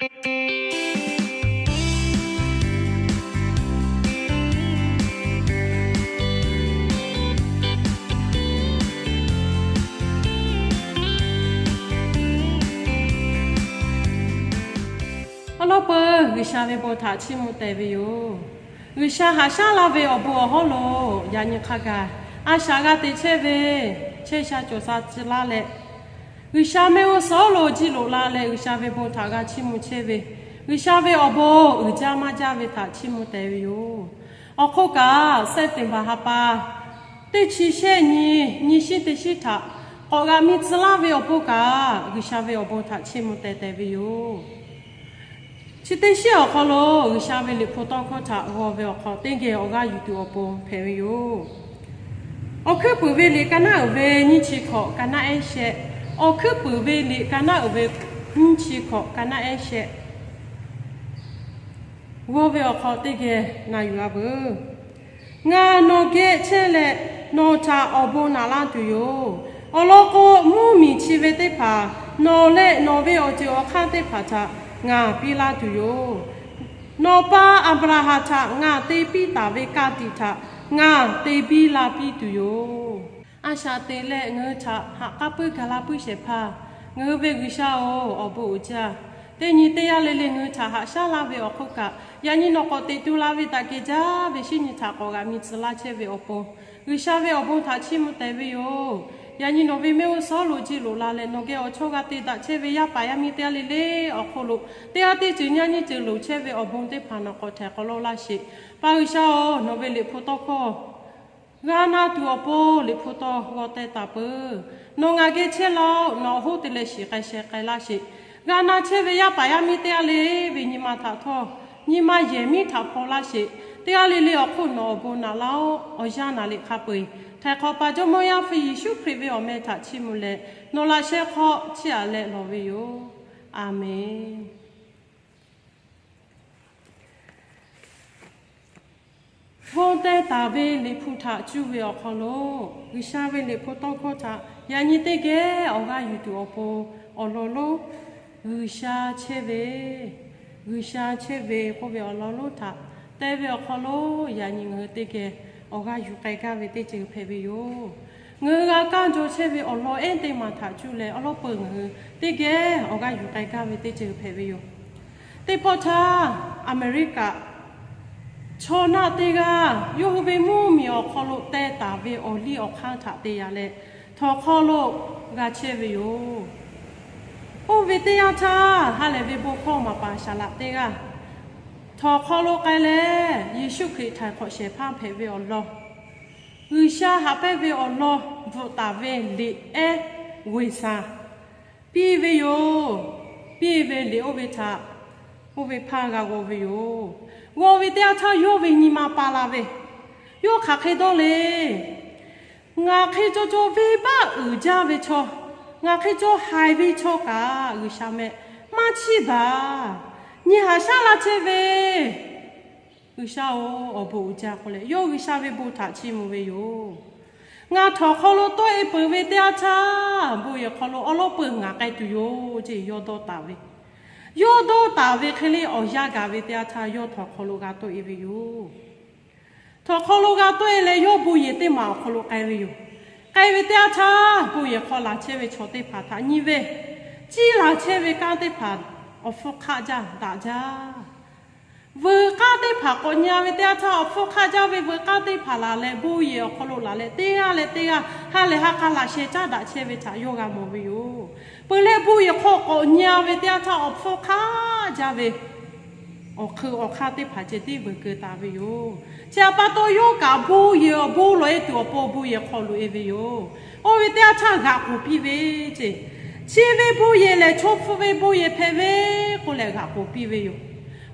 Awˬ lawn peuˬ G'uiˬsha ve bon htaꞈ chiˇ mvuh tehꞈ ve yoˬ. G'uiˬsha haꞈ shaˉ laˇ ve awˬ bon awˬ hawˉ lo yaꞈ nyi hk'a gaˬ a shaꞈ g'a te chehˇ ve, chehˇ sha cawˬ sha tcuh laˇ leh, G'uiˬsha mehˆ g'uˇ suhˍ lo jiˇ loꞈ la leh G'uiˬsha ve bon htaꞈ g'a chiˇ mvuh chehˇ ve, G'uiˬsha ve awˬ bon uiˍ jaˇ maˇ jaˇ ve htaꞈ chiˇ mvuh tehꞈ ve yoˬ. Awˬ hk'oˆ kaꞈ, September ha pa teˇ chi shehˆ nyi, nyi shiˉ teˇ shiˉ htaꞈ k'awꞈ g'aꞈ mi tcuh laˇ ve awˬ pon kaꞈ, G'uiˬsha ve awˬ bon htaꞈ chiˇ mvuh tehꞈ tehꞈ ve yoˬ. Chi teˇ shiˉ awˬ hk'aw lo G'uiˬsha ve Liꞈ hpu tawˇ hkawˇ htaꞈ g'aw ve awˬ hk'aw teˇ geh awˬ g'aˇ yuˬ tuˬ awˬ pon hpehꞈ ve yoˬ. Awˬ hkuiˉ puiˍ ve liꞈ ka naˉ uiˍ ve nyiˇ chi hkawꞈ ka naˉ ehˉ shehˆ. Awˬ hkuiˉ puiˍ ve liꞈ ka naˉ uiˍ ve nyiˇ chi hkawꞈ ka naˉ ehˉ shehˆ g'aw ve awˬ hk'aw teˇ geh na yuˬ-a veuˬ. Ngaˬ nawˬ geh chehˇ leh, nawˬ htaꞈ awˬ bon naꞈ laˇ tuˬ yoˬ. Awˬ lawn k'o, mvuhˇmiˬ chi ve teˇ hpaˍ nawˬ leh nawˬ ve awˬ ceuˬ awˬ hk'aˇ teˇ hpaˍ htaꞈ ngaˬ piˇ laˇ tuˬ yoˬ. Nawˬ pa Aˍbraˍhanˍ htaꞈ ngaˬ te piˇ taˍ ve ka tiꞈ htaꞈ ngaˬ te biˇ la piˇ tuˬ yoˬ. A shaꞈ teꞈ leh ngaˬ hui htaꞈ haꞈ k'aˉ puiˉ gaˬ la puiˉ shehˍ hpaˇ, ngaˬ hui ve G'uiˬsha-oˬ, awˬ bon uiˍ jaˇ. Teˇ nyi teˇ yanˇ le le ngaˬ hui htaꞈ haꞈ shaˉ laˇ ve awˬ hk'oˆ kaꞈ, yaꞈ nyi nawˬ k'awꞈ teꞈ tu la ve daꞈ kehˬ jaˇ ve shinˉ nyi htaꞈ k'awꞈ g'aꞈ mi tcuh laˇ chehˇ ve awˬ pon, G'uiˬsha ve awˬ bon htaꞈ chiˇ mvuh tehꞈ ve yoˬ. Yaꞈ nyi nawˬ ve mehˆ g'uˇ suhˍ lo jiˇ loꞈ la leh, nawˬ geh awˬ chawˇ g'a te daꞈ chehˇ ve yaˇ paˍ yaˇ miˇ teˇ g'aˇ le le awˬ hk'aw lo, teˇ g'aˇ teˇ ceuˬ nyaˇ nyiˇ ceuˬ loˍ chehˇ ve awˬ bon teˇ hpaˍ nawˬ k'awꞈ htehꞈ k'awꞈ lawˇ laˇ sheˍ. Pa G'uiˬsha-oˬ, nawˬ ve Liꞈ hpu tawˇ hkawˇ g'a na tuˬ awˬ pon Liꞈ hpu tawˇ g'aw teh taˍ peuˬ. Nawˬ ngaˬ geh chehˇ laˇ-oˆ. Nawˬ awˬ hoˉ te leh shiˍ k'ai sheh k'ai laˇ sheˍ. G'a na chehˇ ve yaˇ paˍ yaˇ miˇ teˇ g'aˇ le ve nyi ma htaꞈ htawˇ, nyi ma yehˬ miˉ htaꞈ hpaw laˇ sheˍ. Teˇ g'aˇ le le awˬ hk'oˆ nawˬ awˬ bon naꞈ laˇ-oˆ. Awˬ yanˇ naˍ liꞈ hk'a peu-eˬ htaiˍ hk'awꞈ pa Jawˇmawˇ Yaˇ hpu Yeˍsuˆ Hkriꞈ ve awˬ meh htaꞈ chiˇ mvuh leh, nawˬ laꞈ sheh hk'aw chiˇ aꞈ leh lawˬ ve yoˬ. Aˍmenˍ. G'aw teh taˍ ve Liꞈ hpu htaꞈ cuˇ ve awˬ hk'aw lo, G'uiˬsha ve Liꞈ hpu tawˇ hkawˇ htaꞈ yaꞈ nyi teˇ geh awˬ g'aˇ yuˬ tuˬ awˬ pon awˬ lawn lonˉ, G'uiˬsha chehˇ ve, G'uiˬsha chehˇ ve k'oˆ ve awˬ lawn lonˉ htaꞈ te ve awˬ hk'aw lo, yaꞈ nyi ngaˬ hui teˇ geh awˬ g'aˇ yuˬ k'ai gaˇ ve teˇ ceuˬ hpehꞈ ve yoˬ. Ngaˬ hui g'a kaˇ jaw chehˇ ve awˬ lawn ehˉ teˇ maˬ htaꞈ cuˇ leh awˬ lawn peuˬ ngaˬ hui teˇ geh awˬ g'aˇ yuˬ k'ai gaˇ ve teˇ ceuˬ hpehꞈ ve yoˬ. Teˇ pawˆ htaˇ, Aˍmeˍriˆkaꞈ chaw naˆ teˇ g'aˇ yawˇ hui ve mvuhˇmiˬ awˬ hk'aw lo teh taˍ ve awˬ liˇ awˬ hk'aˇ htaꞈ te yaꞈ leh, htawnˍ hk'aw lo g'a chehˇ ve yoˬ. Oˇ ve teˇ yanˇ htaˇ, ha lehˬ ve bon hkawˇ maˍ paˍ saˍ laꞈ teˇ g'aˇ htawnˍ hk'aw lo k'ai leh, Yeˍsuˆ Hkriꞈ htaiˍ hk'awꞈ shehˍ hpaˇ hpehꞈ ve awˬ lawn, G'uiˬsha haꞈ pehnˇ ve awˬ lawn bvuhꞈ taˍ ve liꞈ ehˉ g'uiˬ saˍ piˇ ve yoˬ. Piˇ ve liꞈ oˇ ve htaꞈ oˇ ve hpaˇ g'a g'aw ve yoˬ. G'aw ve teˇ yanˇ htaˇ yawˇ ve nyi ma pa la ve, yawˇ hk'aˬ hk'e dawˇ le. Ngaˬ hk'e caw caw venˇbaˆ uiˍ jaˇ ve chaw, ngaˬ hk'e caw haiˬ ve chaw kaꞈ G'uiˬsha meh maˇ chiˇ baˬ. Nyi haꞈ shaˉ laˇ chehˇ ve, G'uiˬsha-oˬ, awˬ bon uiˍ jaˇ k'oˆ leh, yawˇ G'uiˬsha ve bon htaꞈ chiˇ mvuh ve yoˬ. Ngaˬ htawnˍ hk'aw lo tawˆ-e peuˬ ve teˇ yanˇ htaˇ, bon yehˬ hk'aw lo awˬ lawn peuˬ ngaˬ k'ai tuˬ yoˬ ceˇ, yawˇ dawˇ taˍ ve. Yawˇ dawˇ taˍ ve hk'e le awˬ yanˇ gaˬ ve teˇ yanˇ htaˇ, yawˇ htawnˍ hk'aw lo g'a tawˆ-e ve yoˬ. Htawnˍ hk'aw lo g'a tawˆ-e leh, yawˇ bon yehˬ teˇ maˬ awˬ hk'aw lo k'ai ve yoˬ. K'ai ve teˇ yanˇ htaˇ, bon yehˬ hk'aw laˬ chehˇ ve chaw teˇ hpaˍ htaꞈ nyi ve, ciˇ laˬ chehˇ ve kanˉ teˇ hpaˍ awˬ hpfuhˇ hk'aˆ jaˇ daꞈ jaˇ. Veuꞈ k'aˇ teˇ hpaˍ k'awꞈ nyi-a ve teˇ yanˇ htaˇ, awˬ hpfuhˇ hk'aˆ jaˇ ve veuꞈ k'aˇ teˇ hpaˍ laˬ leh, bon yehˬ awˬ hk'aw lo laˬ leh, teˇ g'aˇ leh teˇ g'aˇ ha lehˬ ha k'a laꞈ sheh caˉ daꞈ chehˇ ve htaꞈ yawˇ g'a mawˬ ve yoˬ. Peuˬ leh, bon yehˬ hk'aw k'awꞈ nyi-a ve teˇ yanˇ htaˇ, awˬ hpfuhˇ hk'aˆ jaˇ ve awˬ hk'eun awˬ hk'aˇ teˇ hpaˍ ceh tiˉ veuꞈ keu taˍ ve yoˬ. Chi htaꞈ pa taw, yawˇ kaꞈ bon yehˬ awˬ bon lawˬ-e tuˬ awˬ pon bon yehˬ hk'aw loꞈ-e ve yoˬ. Oˇ ve teˇ yanˇ htaˇ g'aꞈ k'oˍ piˇ ve ceˇ, chi ve bon yehˬ lehˬ, chaw hpfuh ve bon yehˬ hpehꞈ ve k'oˆ leh g'aꞈ k'oˍ piˇ ve yoˬ.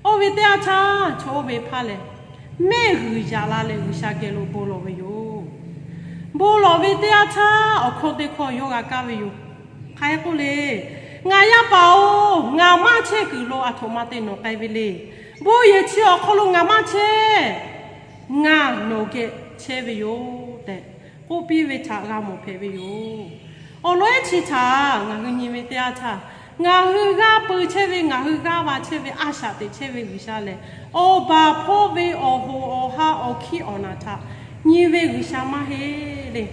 Oˇ ve teˇ yanˇ htaˇ, chaw oˇ ve hpaˇ lehˬ, mehˆ g'uiˬ yaꞈ la leh G'uiˬsha geh lo bon lawˬ ve yoˬ. Bon lawˬ ve teˇ yanˇ htaˇ, awˬ hkawˇ teˇ hkawˇ yawˇ g'a kaˇ ve yoˬ. Hk'aˬ hk'e k'oˆ le, Ngaˬ yaˇ paˍ-oˬ, ngaˬ maˇ chehˇ kuiˬ lo aˬ htoꞈ ma te nawˬ k'ai ve le. Bon yehˬ chi awˬ hk'aw lo ngaˬ maˇ chehˇ. Ngaˬ nawˬ geh chehˇ ve yoˬ tehꞈ k'oˆ piˇ ve htaꞈ g'a mawˬ hpehꞈ ve yoˬ. Awˬ lawn ehˉ chi htaꞈ ngaˬ hui nyi ve teˇ yanˇ htaˇ, Ngaˬ hui g'aˇ peu chehˇ ve, ngaˬ hui g'aˇ va chehˇ ve, a shaꞈ teꞈ chehˇ ve G'uiˬsha lehˬ, awˬ baˬ hpawˇ ve awˬ hoꞈ awˬ ha awˬ hkiˇ awˬ naˬ htaꞈ nyi ve G'uiˬsha maˇ heˆ le.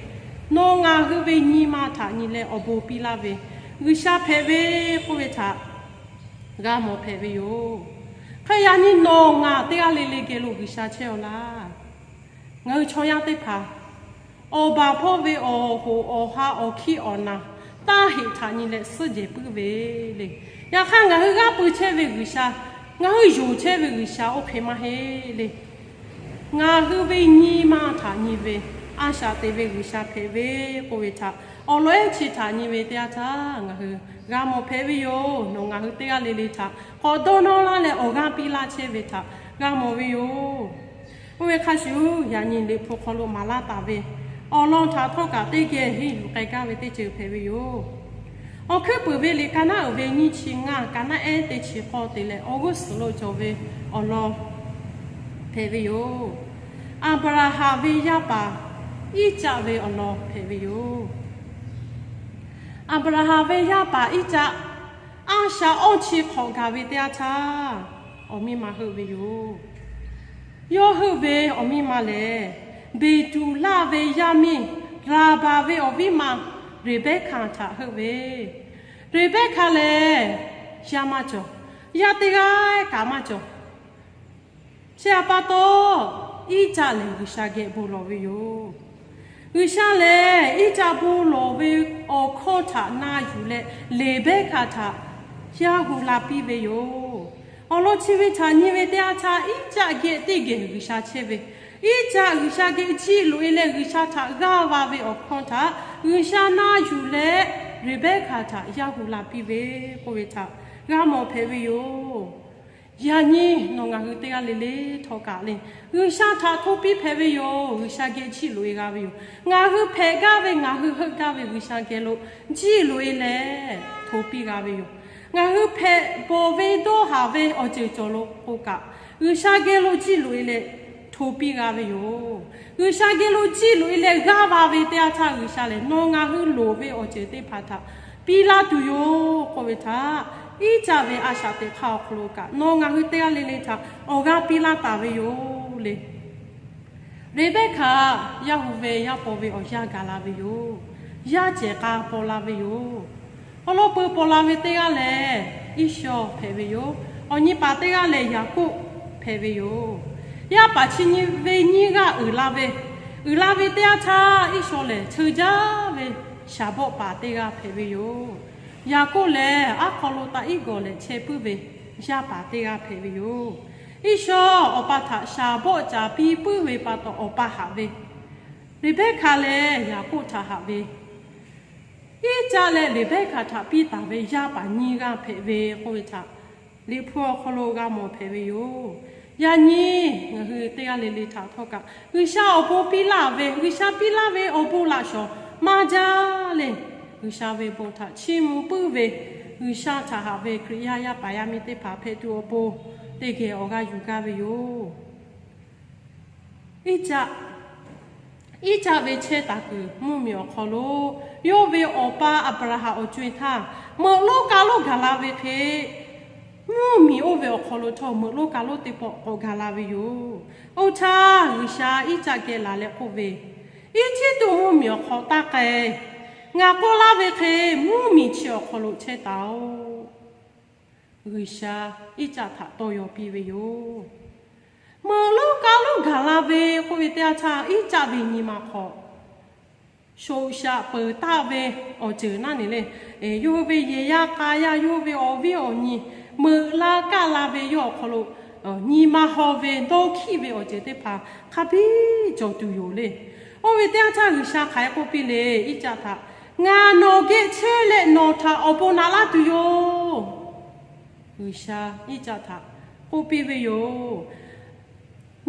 Nawˬ ngaˬ hui ve nyi ma htaꞈ nyi leh awˬ bon piˇ laˇ ve G'uiˬsha hpehꞈ ve k'oˆ ve htaꞈ g'a mawˬ hpehꞈ ve yoˬ. Hk'e yaꞈ nyi nawˬ ngaˬ teˇ g'aˇ le le geh lo G'uiˬsha chehˇ-aw laˇ. Ngaˬ hui chaw yaˇ teˇ hpaˍ awˬ baˬ hpawˇ ve awˬ hoꞈ awˬ ha awˬ hkiˇ awˬ naˬ taˇ heꞈ htaꞈ nyi leh suhˉ jehˬ puiˉ ve le. Yaꞈ hk'aˇ, ngaˬ hui g'aˇ peu chehˇ ve G'uiˬsha, ngaˬ hui yonˍ chehˇ ve G'uiˬsha oˇ hk'e maˇ heˆ le. Ngaˬ hui ve nyi ma htaꞈ nyi ve, a shaꞈ teꞈ ve G'uiˬsha hpehꞈ ve k'oˆ ve htaꞈ awˬ lawn ehˉ chi htaꞈ nyi ve teˇ yanˇ htaˇ, ngaˬ hui g'a mawˬ hpehꞈ ve yoˬ. Nawˬ ngaˬ hui teˇ g'aˇ le le htaꞈ k'awꞈ dawˇ nawˇ laˇ leh awˬ g'aˇ piˇ laˇ chehˇ ve htaꞈ g'a mawˬ ve yoˬ. Oˇ ve hk'a shuˍ, yaꞈ nyi Liꞈ hpu hk'aw lo maˍ laˇ taˍ ve awˬ lawn htaꞈ htawˇ kaꞈ teˇ geh henˇ yuˬ k'ai gaˇ ve teˇ ceuˬ hpehꞈ ve yoˬ. Awˬ hkuiˉ puiˍ ve liꞈ ka naˉ uiˍ ve nyiˇ chi ngaˇ, ka naˉ ehˉ teˇ chi k'awˇ te leh awˬ g'uˇ suhˍ lo cawˬ ve awˬ lawn hpehꞈ ve yoˬ. Aˍbraˍhanˍ ve yaˇ paˍ Iˉcaˆ ve awˬ lawn hpehꞈ ve yoˬ. Aˍbraˍhanˍ ve yaˇ paˍ Iˉcaˆ a shaꞈ awˇ chi hk'awꞈ gaˬ ve teˇ yanˇ htaˇ, awˬ miˇ ma heuˆ ve yoˬ. Yawˇ heuˆ ve awˬ miˇ ma lehˬ, Beˍtuˍlaˆ ve yaˇ miˇ Laˍbaˍ ve awˬ viˉ ma Reˍbehˇhkaˍ htaꞈ heuˆ ve. Reˍbehˇhkaˍ lehˬ, yaˇ maˇ cawˬ, yaˇ teˇ g'aˇ kaꞈ maˇ cawˬ. Chi htaꞈ pa taw, Iˉcaˆ lehˬ G'uiˬsha geh bon lawˬ ve yoˬ. G'uiˬsha lehˬ Iˉcaˆ bon lawˬ ve awˬ hkawˇ htaꞈ na yuˬ leh, Reˍbehˇhkaˍ htaꞈ yaˇ hu la piˇ ve yoˬ. Awˬ lawn chi ve htaꞈ nyi ve teˇ yanˇ htaˇ, Iˉcaˆ geh teˇ geh G'uiˬsha chehˇ ve, Iˉcaˆ G'uiˬsha geh jiˇ loꞈ-e leh G'uiˬsha htaꞈ g'aˇ va ve awˬ hkawˇ htaꞈ G'uiˬsha na yuˬ leh, Reˍbehˇhkaˍ htaꞈ yaˇ hu la piˇ ve k'oˆ ve htaꞈ g'a mawˬ hpehꞈ ve yoˬ. Yaꞈ nyi nawˬ ngaˬ hui teˇ g'aˇ le le htawˇ kaꞈ le, G'uiˬsha htaꞈ hto piˇ hpehꞈ ve yoˬ. G'uiˬsha geh jiˇ loꞈ-e g'a ve yoˬ. Ngaˬ hui hpehꞈ gaˇ ve, ngaˬ hui heuˆ gaˇ ve G'uiˬsha geh lo jiˇ loꞈ-e leh hto piˇ g'a ve yoˬ. Ngaˬ hui hpehꞈ bawˬ ve dawˇ haˍ ve awˬ ceuˬ cawˬ lo k'o kaꞈ, G'uiˬsha geh lo jiˇ loꞈ-e leh hto piˇ g'a ve yoˬ. G'uiˬsha geh lo jiˇ loꞈ-e leh g'aˇ va ve teˇ yanˇ htaˇ, G'uiˬsha lehˬ nawˬ ngaˬ hui loˍ ve awˬ ceuˬ teˇ hpaˍ htaꞈ piˇ laˇ tuˬ yoˬ k'oˆ ve htaꞈ, Iˉcaˆ ve a shaꞈ teꞈ hk'aˇ awˬ hk'aw lo kaꞈ nawˬ ngaˬ hui teˇ g'aˇ le le htaꞈ awˬ g'aˇ piˇ laˇ taˍ ve yoˬ le. Reˍbehˇhkaˍ yaˇ hu ve yaˇ paw ve awˬ yanˇ gaˬ la ve yoˬ. Yaˇ cehˬ k'a paw la ve yoˬ. Awˬ lawn peu paw la ve teˇ g'aˇ lehˬ, Iˉsawˇ hpehꞈ ve yoˬ. Awˬ nyi paˍ teˇ g'aˇ lehˬ, Yaˍkoˆ hpehꞈ ve yoˬ. Yaˇ paˍ chi nyi ve nyiˇ g'aˇ uiˍ la ve, uiˍ la ve teˇ yanˇ htaˇ, Iˉsawˇ lehˬ cheu jaˇ ve shaˍ bawˆ paˍ teˇ g'aˇ hpehꞈ ve yoˬ. Yaˍkoˆ lehˬ aˉ hk'aw lo taꞈ iˉ gawˬ lehˬ chehˇ puiˉ ve yaˇ paˍ teˇ g'aˇ hpehꞈ ve yoˬ. Iˉsawˇ awˬ pa htaꞈ shaˍ bawˆ caˍ piˇ puiˉ ve pa taw, awˬ pa haꞈ ve Reˍbehˇhkaˍ lehˬ Yaˍkoˆ htaꞈ haꞈ ve, Iˉcaˆ leh Reˍbehˇhkaˍ htaꞈ piˇ taˍ ve yaˇ paˍ nyiˇ g'aˇ hpehꞈ ve k'oˆ ve htaꞈ Liꞈ hpu awˬ hk'aw lo g'a mawˬ hpehꞈ ve yoˬ. Yaꞈ nyi ngaˬ hui teˇ g'aˇ le le htaꞈ htawˇ kaꞈ G'uiˬsha awˬ bon piˇ laˇ ve, G'uiˬsha piˇ laˇ ve awˬ bon laꞈ shawˍ maˇ jaˇ le. G'uiˬsha ve bon htaꞈ chiˇ mvuh puiˉ ve, G'uiˬsha htaꞈ haꞈ ve Hkriꞈ yaˇ yaˇ paˍ yaˇ miˇ teˇ hpaˍ hpehꞈ tuˬ awˬ pon teˇ geh awˬ g'aˇ yuˬ gaˇ ve yoˬ. Iˉcaˆ, Iˉcaˆ ve chehˇ taˍ kuiˬ mvuhˇmiˬ awˬ hk'aw lo, yawˇ ve awˬ pa Aˍbraˍhanˍ awˬ co-e htaˇ, meuꞈ lonˉ ka lonˉ gaˬ la ve hk'e, mvuhˇmiˬ oˇ ve awˬ hk'aw lo htawˇ meuꞈ lonˉ ka lonˉ teˇ pawˆ k'awꞈ gaˬ la ve yoˬ. Oˇ htaˇ G'uiˬsha Iˉcaˆ geh laˬ leh k'oˆ ve, Eˇjiˇtuꞈ mvuhˇmiˬ awˬ hk'aw taˇ k'ai. Ngaˬ k'oˆ laˇ ve hk'e, mvuhˇmiˬ chi awˬ hk'aw lo chehˇ taˍ-oꞈ. G'uiˬsha Iˉcaˆ htaꞈ tawˇ yaw piˇ ve yoˬ. Meuꞈ lonˉ ka lonˉ gaˬ la ve k'oˆ ve teˇ yanˇ htaˇ, Iˉcaˆ ve nyi ma hk'aw shoꞈ shaꞈ peuˬ taˆ ve awˬ ceuˬ naˉ ne le. Yawˇ hui ve yehˬ yaˇ k'a yaˇ, yawˇ hui ve awˬ viˉ awˬ nyi meuꞈ la kaˆ la ve yawˇ awˬ hk'aw lo nyi ma haw ve dawˇ hkiˆ ve awˬ ceuˬ teˇ hpaˍ hk'a biˇ cawˬ tuˬ yoˬ le. Oˇ ve teˇ yanˇ htaˇ G'uiˬsha hk'aˬ hk'e k'oˆ piˇ le, Iˉcaˆ htaꞈ, Ngaˬ nawˬ geh chehˇ leh nawˬ htaꞈ awˬ bon naꞈ laˇ tuˬ yoˬ. G'uiˬsha Iˉcaˆ htaꞈ k'oˆ piˇ ve yoˬ.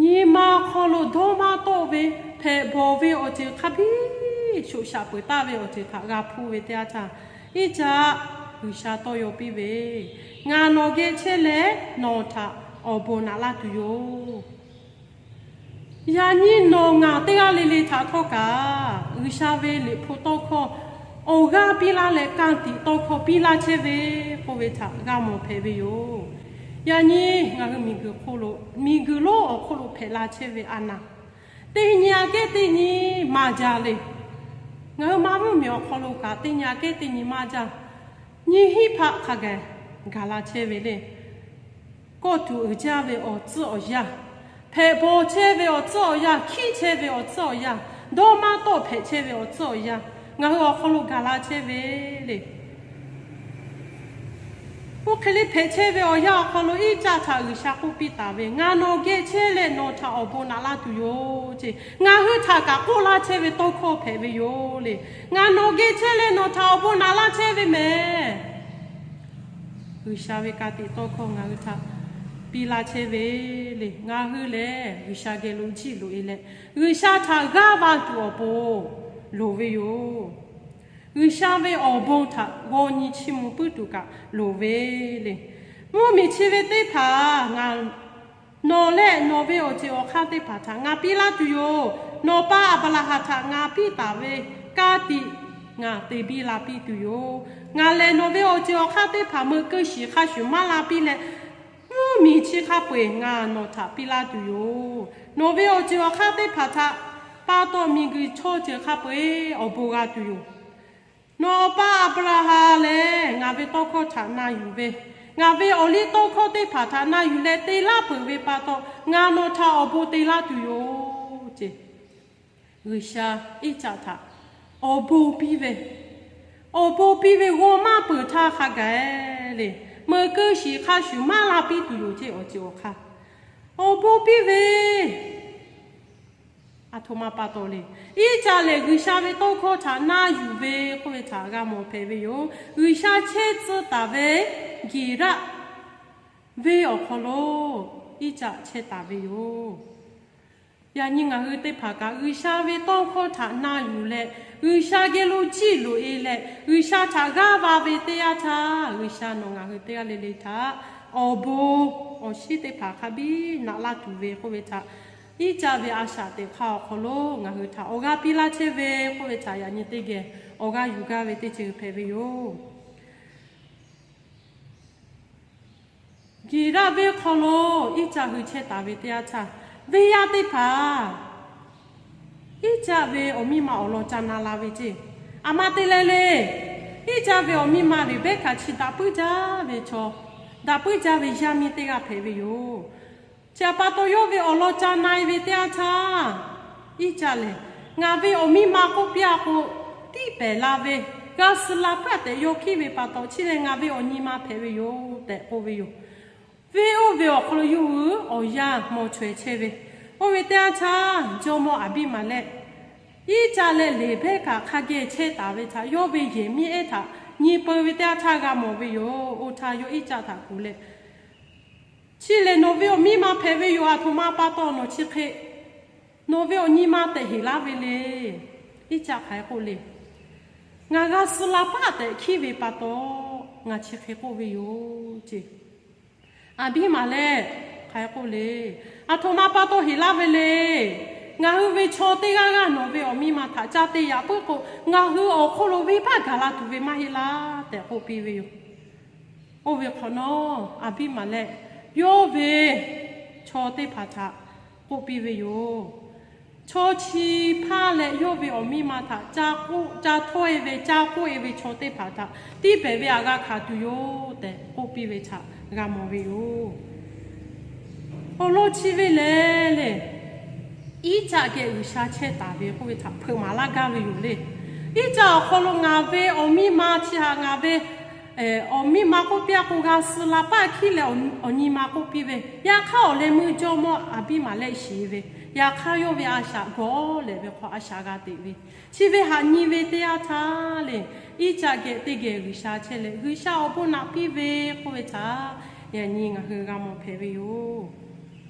Nyi ma hk'aw lo dawˇ maˇ tawˆ ve, hpehꞈ bawˬ ve awˬ ceuˬ hk'a biˇ shoꞈ shaꞈ peuˬ taˆ ve awˬ ceuˬ htaꞈ g'a hpuˇ ve teˇ yanˇ htaˇ, Iˉcaˆ, G'uiˬsha tawˇ yaw piˇ ve, Ngaˬ nawˬ geh chehˇ leh nawˬ htaꞈ awˬ bon naꞈ laˇ tuˬ yoˬ. Yaꞈ nyi nawˬ ngaˬ teˇ g'aˇ le le htaꞈ htawˇ kaꞈ, G'uiˬsha ve Liꞈ hpu tawˇ hkawˇ awˬ g'aˇ piˇ laˇ leh ka tiꞈ tawˇ hkawˇ piˇ laˇ chehˇ ve k'oˆ ve htaꞈ g'a mawˬ hpehꞈ ve yoˬ. Yaꞈ nyi ngaˬ hui miˬguiˬ hk'oˆ lo, miˬguiˬ lonˉ awˬ hk'oˆ lo hpehꞈ la chehˇ ve a naˍ, teˇ nyi aꞈ kehˉ teˇ nyi maˇ jaˇ le. Ngaˬ hui Manˇ mvuhˇmiˬ awˬ hk'aw lo kaꞈ teˇ nyi aꞈ kehˉ teˇ nyi maˇ jaˇ. Nyi hiˆ hpaˆ hk'a gaˬ gaˬ la chehˇ ve le. Kawˆ tuˬ uiˍ jaˇ ve awˬ tcuhˉ awˬ yanˇ, hpehꞈ bawˬ chehˇ ve awˬ tcuhˉ awˬ yanˇ, hkiˉ chehˇ ve awˬ tcuhˉ awˬ yanˇ, dawˇ maˇ tawˆ hpehꞈ chehˇ ve awˬ tcuhˉ awˬ yanˇ, ngaˬ hui awˬ hk'aw lo gaˬ la chehˇ ve le. Oˇ hk'e le hpehꞈ chehˇ ve awˬ yanˇ awˬ hk'aw lo Iˉcaˆ htaꞈ G'uiˬsha k'oˆ piˇ taˍ ve, Ngaˬ nawˬ geh chehˇ leh nawˬ htaꞈ awˬ bon naꞈ laˇ tuˬ yoˬ ce. Ngaˬ hui htaꞈ kaꞈ k'oˆ laˇ chehˇ ve tawˇ hkawˇ hpehꞈ ve yoˬ le. Ngaˬ nawˬ geh chehˇ leh nawˬ htaꞈ awˬ bon naꞈ laˇ chehˇ ve mehˍ. G'uiˬsha ve ka tiꞈ tawˇ hkawˇ ngaˬ hui htaꞈ piˇ laˇ chehˇ ve le. Ngaˬ hui lehˬ G'uiˬsha geh lo jiˆ loꞈ e leh, G'uiˬsha htaꞈ g'aˇ va tuˬ awˬ pon loˍ ve yoˬ. G'uiˬsha ve awˬ bon htaꞈ g'aw nyi chiˇ mvuh puiˉ tuˬ kaꞈ loˍ ve le. Mvuhˇmiˬ chi ve teˇ hpaˍ ngaˬ nawˬ leh nawˬ ve awˬ ceuˬ awˬ hk'aˇ teˇ hpaˍ htaꞈ ngaˬ piˇ laˇ tuˬ yoˬ. Nawˬ pa Aˍbraˍhanˍ htaꞈ ngaˬ piˇ taˍ ve ka tiꞈ ngaˬ te biˇ la piˇ tuˬ yoˬ. Ngaˬ lehˬ nawˬ ve awˬ ceuˬ awˬ hk'aˇ teˇ hpaˍ meuꞈ keu shiˍ hk'a shuˍ maˇ la piˇ leh, mvuhˇmiˬ chi hk'a peu eˬ ngaˬ nawˬ htaꞈ piˇ laˇ tuˬ yoˬ. Nawˬ ve awˬ ceuˬ awˬ hk'aˇ teˇ hpaˍ htaꞈ pa taw miˬguiˬ chaw ceuˬ hk'a peu eˬ awˬ bon g'a tuˬ yoˬ. Nawˬ awˬ pa Aˍbraˍhanˍ lehˬ ngaˬ ve tawˇ hkawˇ htaꞈ na yuˬ ve, ngaˬ ve awˬ liˇ tawˇ hkawˇ teˇ hpaˍ htaꞈ na yuˬ leh te laˇ peuˬ ve pa taw, ngaˬ nawˬ htaꞈ awˬ bon te laˇ tuˬ yoˬ ce. G'uiˬsha Iˉcaˆ htaꞈ awˬ bon piˇ ve, awˬ bon piˇ ve g'aw maˇ peuˬ htaˇ hk'a gaˬ le, meuꞈ keu shiˍ hk'a shuˍ maˇ la piˇ tuˬ yoˬ ce awˬ ceuˬ awˬ hk'aˇ. Awˬ bon piˇ ve aˬ htoꞈ ma pa taw le. Iˉcaˆ lehˬ G'uiˬsha ve tawˇ hkawˇ htaꞈ na yuˬ ve k'oˆ ve htaꞈ g'a mawˬ hpehꞈ ve yoˬ. G'uiˬsha chehˇ tcuh taˍ ve Geˍraˆ venˇ awˬ hk'aw lo Iˉcaˆ chehˇ taˍ ve yoˬ. Yaꞈ nyi ngaˬ hui teˇ hpaˍ kaꞈ G'uiˬsha ve tawˇ hkawˇ htaꞈ na yuˬ leh, G'uiˬsha geh lo jiˆ loꞈ e leh, G'uiˬsha htaꞈ g'aˇ va ve teˇ yanˇ htaˇ, G'uiˬsha nawˬ ngaˬ hui teˇ g'aˇ le le htaꞈ awˬ bon awˬ shinˉ teˇ hpaˍ hk'a biˇ naꞈ laˇ tuˬ ve k'oˆ ve htaꞈ, Iˉcaˆ ve a shaꞈ teꞈ hk'aˇ awˬ hk'aw lo ngaˬ hui htaꞈ awˬ g'aˇ piˇ laˇ chehˇ ve k'oˆ ve htaꞈ yaꞈ nyi teˇ geh awˬ g'aˇ yuˬ gaˇ ve teˇ ceuˬ hpehꞈ ve yoˬ. Geˍraˆ venˇ hk'aw lo Iˉcaˆ hui chehˇ taˍ ve teˇ yanˇ htaˇ, venˇ yaˇ teˇ hpaˍ Iˉcaˆ ve awˬ miˇ ma awˬ lawn ca na la ve ceˇ. Aˬ ma te leh le, Iˉcaˆ ve awˬ miˇ ma Reˍbehˇkaˍ chi daꞈ puiˉ jaˇ ve chaw, daꞈ puiˉ jaˇ ve yaˇ miˇ teˇ g'aˇ hpehꞈ ve yoˬ. Chi htaꞈ pa taw yawˇ ve awˬ lawn ca na e ve teˇ yanˇ htaˇ, Iˉcaˆ lehˬ, Ngaˬ ve awˬ miˇ ma k'oˆ piˇ a k'o, tiˇ pehˍ la ve, g'a suh la paˆ tehꞈ yaw hkiˉ ve pa taw, chi lehˬ ngaˬ ve awˬ nyi ma hpehꞈ ve yoˬ tehꞈ k'oˆ ve yoˬ. Venˇ oˇ ve awˬ hk'aw lo yawˇ hui awˬ yanˇ mawˬ chaweh chehˇ ve, oˇ ve teˇ yanˇ htaˇ jawˇmawˇ Aˍbiˇmaˍlehˆ, Iˉcaˆ leh Reˍbehˇkaˍ hk'a geh chehˇ taˍ ve htaꞈ yawˇ ve yehˬ miˇ ehˉ htaꞈ nyi peu ve teˇ yanˇ htaˇ g'a mawˬ ve yoˬ. Oˇ htaˇ yawˇ Iˉcaˆ htaꞈ kuˬ leh, Chi lehˬ nawˬ ve awˬ miˇ ma hpehꞈ ve yoˬ. Aˬ htoꞈ ma pa taw nawˬ chi hk'e nawˬ ve awˬ nyi ma tehꞈ heˍ laˇ ve le. Iˉcaˆ hk'aˬ hk'e k'oˆ le, Ngaˬ g'a suh la paˆ tehꞈ hkiˉ ve pa taw ngaˬ chi hk'e k'oˆ ve yoˬ ce. Aˍbiˇmaˍlehˆ hk'aˬ hk'e k'oˆ le, Aˬ htoꞈ ma pa taw heˍ laˇ ve le. Ngaˬ hui ve chaw teˇ g'aˇ g'aˇ nawˬ ve awˬ miˇ ma htaꞈ ca te yaꞈ puiˉ k'o, ngaˬ hui awˬ hk'oˆ lo venˇbaˆ gaˬ la tuˬ ve maˇ heˆ laˇ tehꞈ k'oˆ piˇ ve yoˬ. Oˇ ve hk'awꞈ nawˉ, Aˍbiˇmaˍlehˆ yawˇ ve chaw teˇ hpaˍ htaꞈ k'oˆ piˇ ve yoˬ. Chaw chi hpaˇ leh yawˇ ve awˬ miˇ ma htaꞈ ca k'oˆ, ca htawˇ e ve, ca k'oˆ e ve chaw teˇ hpaˍ htaꞈ tiˇ pehˍ ve aꞈ g'a hkanˍ tuˬ yoˬ tehꞈ k'oˆ piˇ ve htaꞈ g'a mawˬ ve yoˬ. Awˬ lawn chi ve lehˬ le, Iˉcaˆ geh G'uiˬsha chehˇ taˍ ve k'oˆ ve htaꞈ hpeuꞈ maˍ laˇ gaˇ ve yoˬ le. Iˉcaˆ awˬ hk'aw lo ngaˬ ve awˬ miˇ ma chi htaꞈ ngaˬ ve awˬ miˇ ma k'oˆ piˇ a k'o, g'a suh la paˆ hkiˉ leh awˬ nyi ma k'oˆ piˇ ve, yaꞈ hk'aˇ awˬ leh meuˇ jawˇmawˇ Aˍbiˇmaˍlehˆ shiˍ ve, yaꞈ hk'aˇ yawˇ ve a shaꞈ gawˬ lehˬ ve hk'aw a shaꞈ g'a teꞈ ve, chi ve haꞈ nyi ve teˇ yanˇ htaˇ le, Iˉcaˆ geh teˇ geh G'uiˬsha chehˇ leh G'uiˬsha awˬ bon naꞈ piˇ ve k'oˆ ve htaꞈ yaꞈ nyi ngaˬ hui g'a mawˬ hpehꞈ ve yoˬ.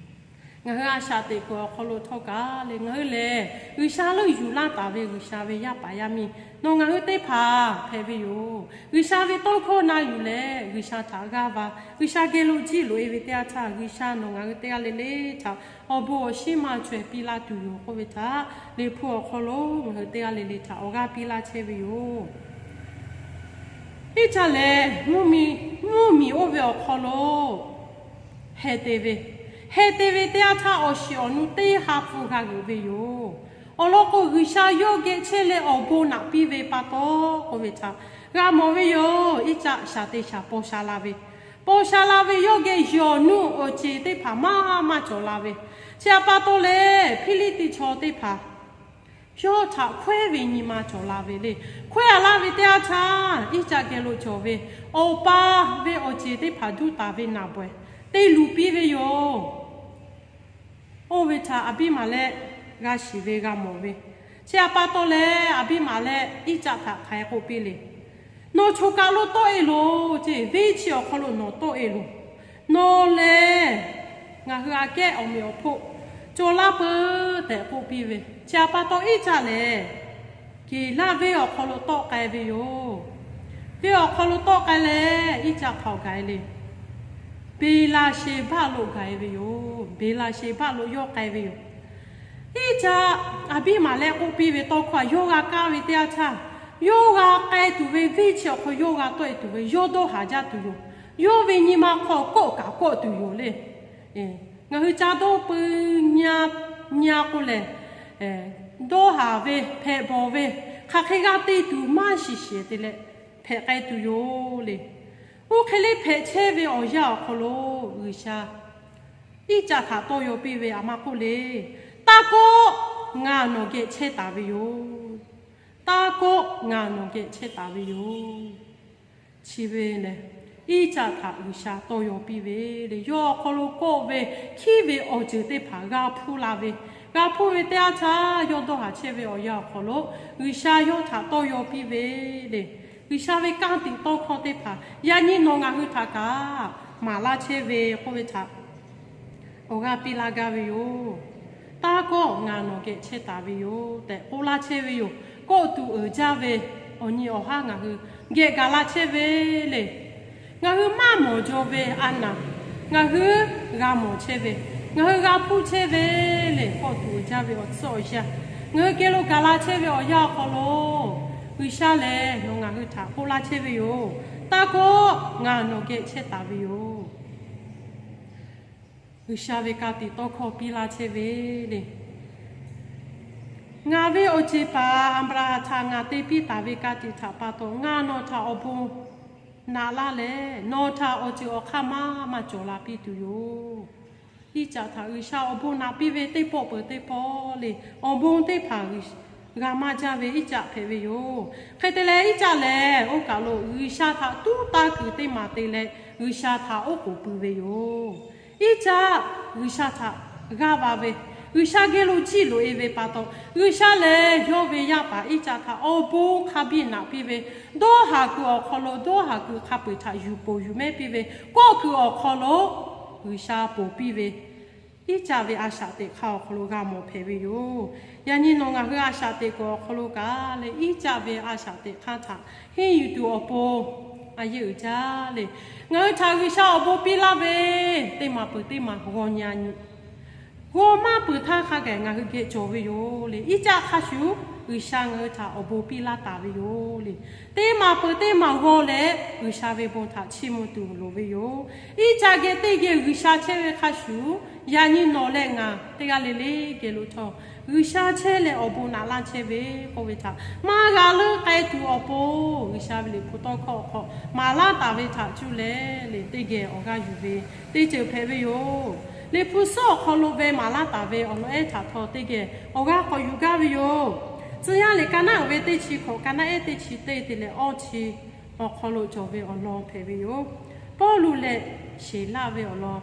Ngaˬ hui a shaꞈ teꞈ kuiˬ awˬ hk'aw lo htawˇ kaꞈ le, ngaˬ hui lehˬ G'uiˬsha leuˆ yuˬ laˇ taˍ ve G'uiˬsha ve yaˇ paˍ yaˇ miˇ nawˬ ngaˬ hui teˇ hpaˍ hpehꞈ ve yoˬ. G'uiˬsha ve tawˇ hkawˇ na yuˬ leh G'uiˬsha htaꞈ g'aˇ va, G'uiˬsha geh lo jiˇ loꞈ e ve teˇ yanˇ htaˇ, G'uiˬsha nawˬ ngaˬ hui teˇ g'aˇ le le htaꞈ awˬ bon awˬ shinˉ maˇ chaweh piˇ laˇ tuˬ yoˬ k'oˆ ve htaꞈ, Liꞈ hpu awˬ hk'aw lo ngaˬ hui teˇ g'aˇ le le htaꞈ awˬ g'aˇ piˇ laˇ chehˇ ve yoˬ. Iˉcaˆ lehˬ, mvuhˇ miˬ oˇ ve awˬ hk'aw lo heh te ve, heh te ve teˇ yanˇ htaˇ awˬ shiˍ awˬ nu teˇ ha hpu g'a g'euꞈ ve yoˬ. Awˬ lawn k'o, G'uiˬsha yawˇ geh chehˇ leh awˬ bon naꞈ piˇ ve pa taw k'oˆ ve htaꞈ g'a mawˬ ve yoˬ. Iˉcaˆ shaˍ te shaˍ paw sha la ve, paw sha la ve yawˇ geh yawˬ nuˇ awˬ ceˬ teˇ hpaˍ maˇ maˇ cawˬ la ve, chi htaꞈ pa taw leh Hpiˇliˇtiˆ chaw teˇ hpaˍ yawˇ htaꞈ hkawehˉ ve nyi ma cawˬ la ve le. Hkawehˉ a laˇ ve teˇ yanˇ htaˇ, Iˉcaˆ geh lo cawˬ ve awˬ pa ve awˬ ceˬ teˇ hpaˍ duˇ taˍ ve naˍ bawehˬ te luˬ piˇ ve yoˬ. Oˇ ve htaꞈ Aˍbiˇmaˍlehˆ g'a shiˍ ve g'a mawˬ ve, chi htaꞈ pa taw leh Aˍbiˇmaˍlehˆ Iˉcaˆ htaꞈ hk'aˬ hk'e k'oˆ piˇ le. Nawˬ choˬ kaˬ lo tawˆ e loˬ ceˇ, venˇ chi awˬ hk'aw lo nawˬ tawˆ e loˬ. Nawˬ lehˬ ngaˬ hui aꞈ kehˉ awˬ meꞈ awˬ hponˇ cawˬ laˇ peuˬ tehꞈ k'oˆ piˇ ve, chi htaꞈ pa taw Iˉcaˆ lehˬ Geˍlaˆ venˇ awˬ hk'aw lo tawˆ k'ai ve yoˬ. Venˇ awˬ hk'aw lo tawˆ k'ai leh Iˉcaˆ hk'aw gaˬ e le. Beˍlaˍsheˍbaˆ lo gaˬ e ve yoˬ. Beˍlaˍsheˍbaˆ lo yawˇ k'ai ve yoˬ. Iˉcaˆ Aˍbiˇmaˍlehˆ k'oˆ piˇ ve tawˇ hkawˇ htaꞈ yawˇ g'a kaˇ ve teˇ yanˇ htaˇ, yawˇ g'a k'ai tuˬ ve venˇ chi awˬ hk'aw yawˇ g'a tawˆ e tuˬ ve yawˇ dawˇ haˍ jaˇ tuˬ yoˬ. Yawˇ ve nyi ma hk'aw kawˆ kaꞈ kawˆ tuˬ yoˬ le. Ngaˬ hui ca dawˇ peu nya k'o lehˬ, dawˇ haˍ ve hpehꞈ bawˬ ve hk'aˬ hk'e g'a te tuˬ maˇ shiˍ shiˍ te leh hpehꞈ k'ai tuˬ yoˬ le. Oˇ hk'e le hpehꞈ chehˇ ve awˬ yanˇ awˬ hk'aw lo G'uiˬsha Iˉcaˆ htaꞈ tawˇ yaw piˇ ve a ma k'oˆ le, Taˇ kawˆ, ngaˬ nawˬ geh chehˇ taˍ ve yoˬ. Taˇ kawˆ, ngaˬ nawˬ geh chehˇ taˍ ve yoˬ. Chi ve lehˬ, Iˉcaˆ htaꞈ G'uiˬsha tawˇ yaw piˇ ve le. Yawˇ awˬ hk'aw lo kawˆ ve, hkiˉ ve awˬ ceuˬ teˇ hpaˍ g'a hpuˇ la ve, g'a hpuˇ ve teˇ yanˇ htaˇ yawˇ dawˇ haˍ chehˇ ve awˬ yanˇ awˬ hk'aw lo G'uiˬsha yawˇ htaꞈ tawˇ yaw piˇ ve le. G'uiˬsha ve kanˇ tiꞈ tawˇ hkawˇ teˇ hpaˍ yaꞈ nyi nawˬ ngaˬ hui htaꞈ kaꞈ maˍ laˇ chehˇ ve k'oˆ ve htaꞈ awˬ g'aˇ piˇ laˇ gaˇ ve yoˬ. Taˇ kawˆ, ngaˬ nawˬ geh chehˇ taˍ ve yoˬ tehꞈ k'oˆ laˇ chehˇ ve yoˬ. Kawˆ tuˬ uiˍ jaˇ ve awˬ nyi awˬ haˉ ngaˬ hui geh gaˬ la chehˇ ve le. Ngaˬ hui maˇ mawˬ jaw ve a naˍ ngaˬ hui g'a mawˬ chehˇ ve, ngaˬ hui g'a hpuˇ chehˇ ve le. Kawˆ tuˬ uiˍ jaˇ ve awˬ tcuhˉ awˬ yanˇ ngaˬ hui geh lo gaˬ la chehˇ ve awˬ yanˇ awˬ hk'aw lo G'uiˬsha lehˬ nawˬ ngaˬ hui htaꞈ k'oˆ laˇ chehˇ ve yoˬ. Taˇ kawˆ, ngaˬ nawˬ geh chehˇ taˍ ve yoˬ. G'uiˬsha ve ka tiꞈ tawˇ hkawˇ piˇ laˇ chehˇ ve le. Ngaˬ ve awˬ ceˬ paˍ Aˍbraˍhanˍ htaꞈ ngaˬ te piˇ taˍ ve ka tiꞈ htaꞈ pa taw, ngaˬ nawˬ htaꞈ awˬ bon naꞈ laˇ leh, nawˬ htaꞈ awˬ ceuˬ awˬ hk'aˇ maˇ maˇ cawˬ la piˇ tuˬ yoˬ. Iˉcaˆ htaꞈ G'uiˬsha awˬ bon naꞈ piˇ ve teˇ pawˆ peuˬ teˇ pawˆ le, awˬ bon teˇ hpaˍ g'a maˇ jaˇ ve Iˉcaˆ hpehꞈ ve yoˬ. Hk'e te leh Iˉcaˆ lehˬ, oˇ kaˬ lo G'uiˬsha htaꞈ tuˉ taˇ kuiˬ teˇ maˬ te leh G'uiˬsha htaꞈ oˉ k'oˍ pui ve yoˬ. Iˉcaˆ G'uiˬsha htaꞈ g'aˇ va ve, G'uiˬsha geh lo jiˇ loꞈ e ve pa taw, G'uiˬsha lehˬ yawˇ ve yaˇ paˍ Iˉcaˆ htaꞈ awˬ bon hk'a biˇ naꞈ piˇ ve, dawˇ haˍ kuiˬ awˬ hk'aw lo dawˇ haˍ kuiˬ hk'a peu-eˬ htaꞈ yuˬ poˬ yuˬ mehˉ piˇ ve, kawˆ kuiˬ awˬ hk'aw lo G'uiˬsha ponˬ piˇ ve, Iˉcaˆ ve a shaꞈ teꞈ hk'aˇ awˬ hk'aw lo g'a mawˬ hpehꞈ ve yoˬ. Yaꞈ nyi nawˬ ngaˬ hui a shaꞈ teꞈ kuiˬ awˬ hk'aw lo kaꞈ leh Iˉcaˆ ve a shaꞈ teꞈ hk'aˇ htaꞈ henˇ yuˬ tuˬ awˬ pon a yeˇ uiˍ jaˇ le. Ngaˬ hui htaꞈ G'uiˬsha awˬ bon piˇ laˇ ve teˇ maˬ peuˬ teˇ maˬ g'aw nyi a nyi g'aw maˇ peuˬ htaˇ hk'a gaˬ ngaˬ hui geh cawˬ ve yoˬ le. Iˉcaˆ hk'a shuˍ G'uiˬsha ngaˬ hui htaꞈ awˬ bon piˇ laˇ taˍ ve yoˬ le. Teˇ maˬ peuˬ teˇ maˬ g'aw leh G'uiˬsha ve bon htaꞈ chiˇ mvuh tuˬ loˍ ve yoˬ. Iˉcaˆ geh teˇ geh G'uiˬsha chehˇ ve hk'a shuˍ, yaꞈ nyi nawˬ leh ngaˬ teˇ g'aˇ le le geh lo htawˇ G'uiˬsha chehˇ leh awˬ bon naꞈ laˇ chehˇ ve k'oˆ ve htaꞈ maˇ g'a leuˉ k'ai tuˬ awˬ pon, G'uiˬsha ve liꞈ hpu tawˇ hkawˇ awˬ hk'aw maˍ laˇ taˍ ve htaꞈ cuˇ leh le teˇ geh awˬ g'aˇ yuˬ ve teˇ ceuˬ hpehꞈ ve yoˬ. Liꞈ hpu suhˉ awˬ hk'aw lo ve maˍ laˇ taˍ ve awˬ lawn ehˉ htaꞈ htawˇ teˇ geh awˬ g'aˇ k'awꞈ yuˬ gaˇ ve yoˬ. Tcuh yaˇ liꞈ ka naˉ uiˍ ve teˇ chi hkawꞈ, ka naˉ ehˉ teˇ chi teˇ te leh awˇ chi awˬ hk'aw lo cawˬ ve awˬ lawn hpehꞈ ve yoˬ. Pawˇluꞈ leh Siˍlaˆ ve awˬ lawn.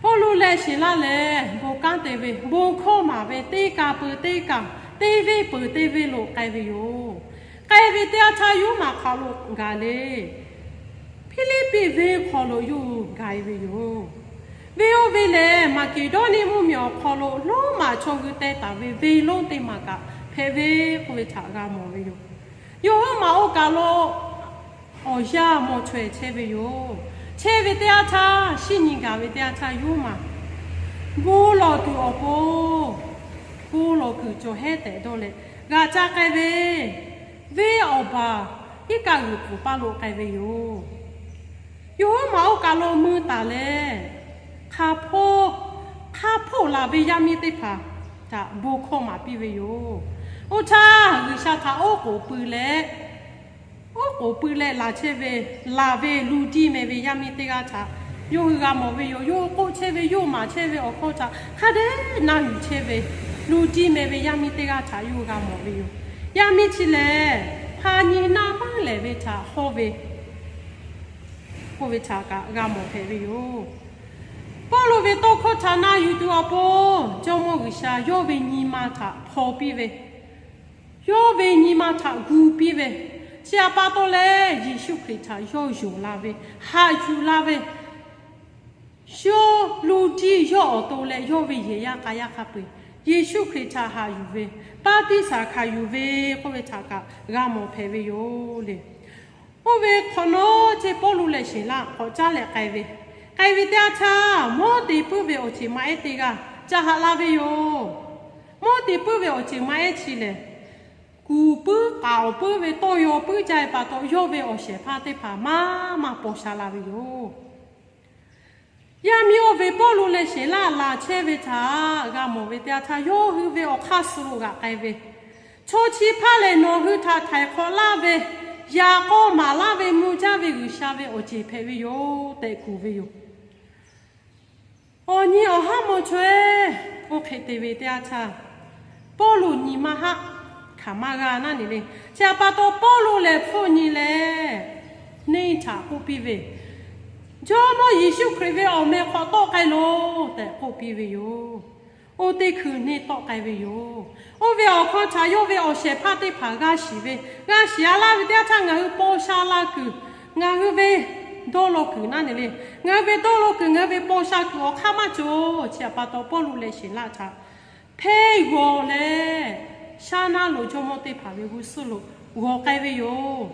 Pawˇluꞈ leh Siˍlaˆ lehˬ bon kanˉ te ve, bon hkawˇ maˍ ve, teˇ kaˬ peuˬ teˇ kaˬ, teˇ venˇ peuˬ teˇ venˇ lo k'ai ve yoˬ. K'ai ve teˇ yanˇ htaˇ yawˇ maˬ hk'aˬ lo gaˬ le. Hpiˇliˇpiˆ venˇ hk'aw lo yawˇ hui gaˬ e ve yoˬ. Venˇ oˇ ve lehˬ, Maˍkeˍdawˇniˆ mvuhˇmiˬ awˬ hk'aw lo Roˉmaꞈ chaw hui teh taˍ ve venˇ lonˉ teˇ maˬ kaꞈ hpehꞈ ve k'oˆ ve htaꞈ g'a mawˬ ve yoˬ. Yawˇ hui maˬ oˇ kaˬ lo awˬ yanˇ mawˬ chaweh chehˇ ve yoˬ. Chehˇ ve teˇ yanˇ htaˇ shinˉ nyi gaˬ ve teˇ yanˇ htaˇ yawˇ maˬ bon lawˬ tuˬ awˬ pon, bon lawˬ kuiˬ cawˬ hehˉ tehꞈ dawˇ leh g'aꞈ ca k'ai ve, venˇ awˬ baˬ iˉ kaˆ g'uiˬ pfuhˍ paˇ lo k'ai ve yoˬ. Yawˇ huiˉ maˬ oˇ kaˬ lo mui taˍ leh, hk'a hpawˇ, hk'a hpawˇ laˬ ve yaˇ miˇ teˇ hpaˍ htaꞈ bon hkawˇ maˍ piˇ ve yoˬ. Oˇ htaˇ G'uiˬsha htaꞈ oˉ k'oˍ pui leh, oˉ k'oˍ pui leh laˬ chehˇ ve, laˬ ve lu diˇ meh ve yaˇ miˇ teˇ g'aˇ htaꞈ yawˇ hui g'a mawˬ ve yoˬ. Yawˇ hui k'oˆ chehˇ ve, yawˇ maˍ chehˇ ve awˬ hkawˇ htaꞈ hk'a dehꞈ na yuˬ chehˇ ve, lu diˇ meh ve yaˇ miˇ teˇ g'aˇ htaꞈ yawˇ hui g'a mawˬ ve yoˬ. Yaˇ miˇ chi lehˬ, hpa nyi naˆ maˇ lehˬ ve htaꞈ hawˇ ve, k'oˆ ve htaꞈ kaꞈ g'a mawˬ hpehꞈ ve yoˬ. Pawˇluꞈ ve tawˇ hkawˇ htaꞈ na yuˬ tuˬ awˬ pon, Jawˇmawˇ G'uiˬsha yawˇ ve nyi ma htaꞈ hpaw piˇ ve, yawˇ ve nyi ma htaꞈ gu piˇ ve, chi htaꞈ pa taw leh Yeˍsuˆ Hkriꞈ htaꞈ yawˇ yonˍ la ve, haꞈ yuˬ la ve, yawˇ lu diˇ yawˇ awˬ to leh yawˇ ve yehˬ yaˇ k'a yaˇ hk'a peu-eˬ Yeˍsuˆ Hkriꞈ htaꞈ haꞈ yuˬ ve, baˆtiˆsaˬ hkanˍ yuˬ ve k'oˆ ve htaꞈ kaꞈ g'a mawˬ hpehꞈ ve yoˬ le. Oˇ ve hk'awꞈ nawˉ ceˇ Pawˇluꞈ leh Siˍlaˆ k'awꞈ caˉ leh k'ai ve, k'ai ve teˇ yanˇ htaˇ, Mawˇteˍ puiˉ ve awˬ ceˬ maˇ ehˉ teˇ g'aˇ ca haꞈ la ve yoˬ. Mawˇteˍ puiˉ ve awˬ ceˬ maˇ ehˉ chi lehˬ, kuˬ puiˉ k'aoˍ puiˉ ve tawˇ yaw puiˉ jaˇ ve pa taw, yawˇ ve awˬ shehˍ hpaˇ teˇ hpaˍ maˇ maˇ paw sha la ve yoˬ. Yaˇ miˇ oˇ ve Pawˇluꞈ leh Siˍlaˆ laˬ chehˇ ve htaꞈ g'a mawˬ ve teˇ yanˇ htaˇ, yawˇ hui ve awˬ hk'aˇ suh lo g'aꞈ k'ai ve, Chaw chi hpaˇ lehˬ nawˬ hui htaꞈ htaiˍ hk'awꞈ laˇ ve, yaꞈ k'aw maˍ laˇ ve mvuh jaˇ ve G'uiˬsha ve awˬ ceˬ hpehꞈ ve yoˬ tehꞈ kuˬ ve yoˬ. Awˬ nyi awˬ haˉ mawˇ chaweh, oˇ hk'e te ve teˇ yanˇ htaˇ, Pawˇluꞈ nyi ma haˆ hkanˍ maˇ g'a naˉ ne le. Chi htaꞈ pa taw Pawˇluꞈ lehˬ hpfuhˇ nyi leh, neˇ htaꞈ k'oˆ piˇ ve, Jawˇmawˇ Yeˍsuˆ Hkriꞈ ve awˬ meh hk'aw tawˆ k'ai loˬ tehꞈ k'oˆ piˇ ve yoˬ. Oˇ teˇ hkui neˇ tawˆ k'ai ve yoˬ. Oˇ ve awˬ hkawˇ htaꞈ yawˇ ve awˬ shehˍ hpaˇ teˇ hpaˍ g'a shiˍ ve, g'a shiˍ a laˇ ve teˇ yanˇ htaˇ ngaˬ hui paw sha la kuiˬ, ngaˬ hui ve dawˇ law kuiˬ naˉ ne le. Ngaˬ hui ve dawˇ law kuiˬ, ngaˬ hui ve paw sha kuiˬ awˬ hk'aˇ maˇ cawˬ. Chi htaꞈ pa taw Pawˇluꞈ leh Siˍlaˆ htaꞈ hpeˇ g'aw leh, shaˉ naˉ lo jawˇmawˇ teˇ hpaˍ ve g'uˇ suhˉ lo g'aw k'ai ve yoˬ.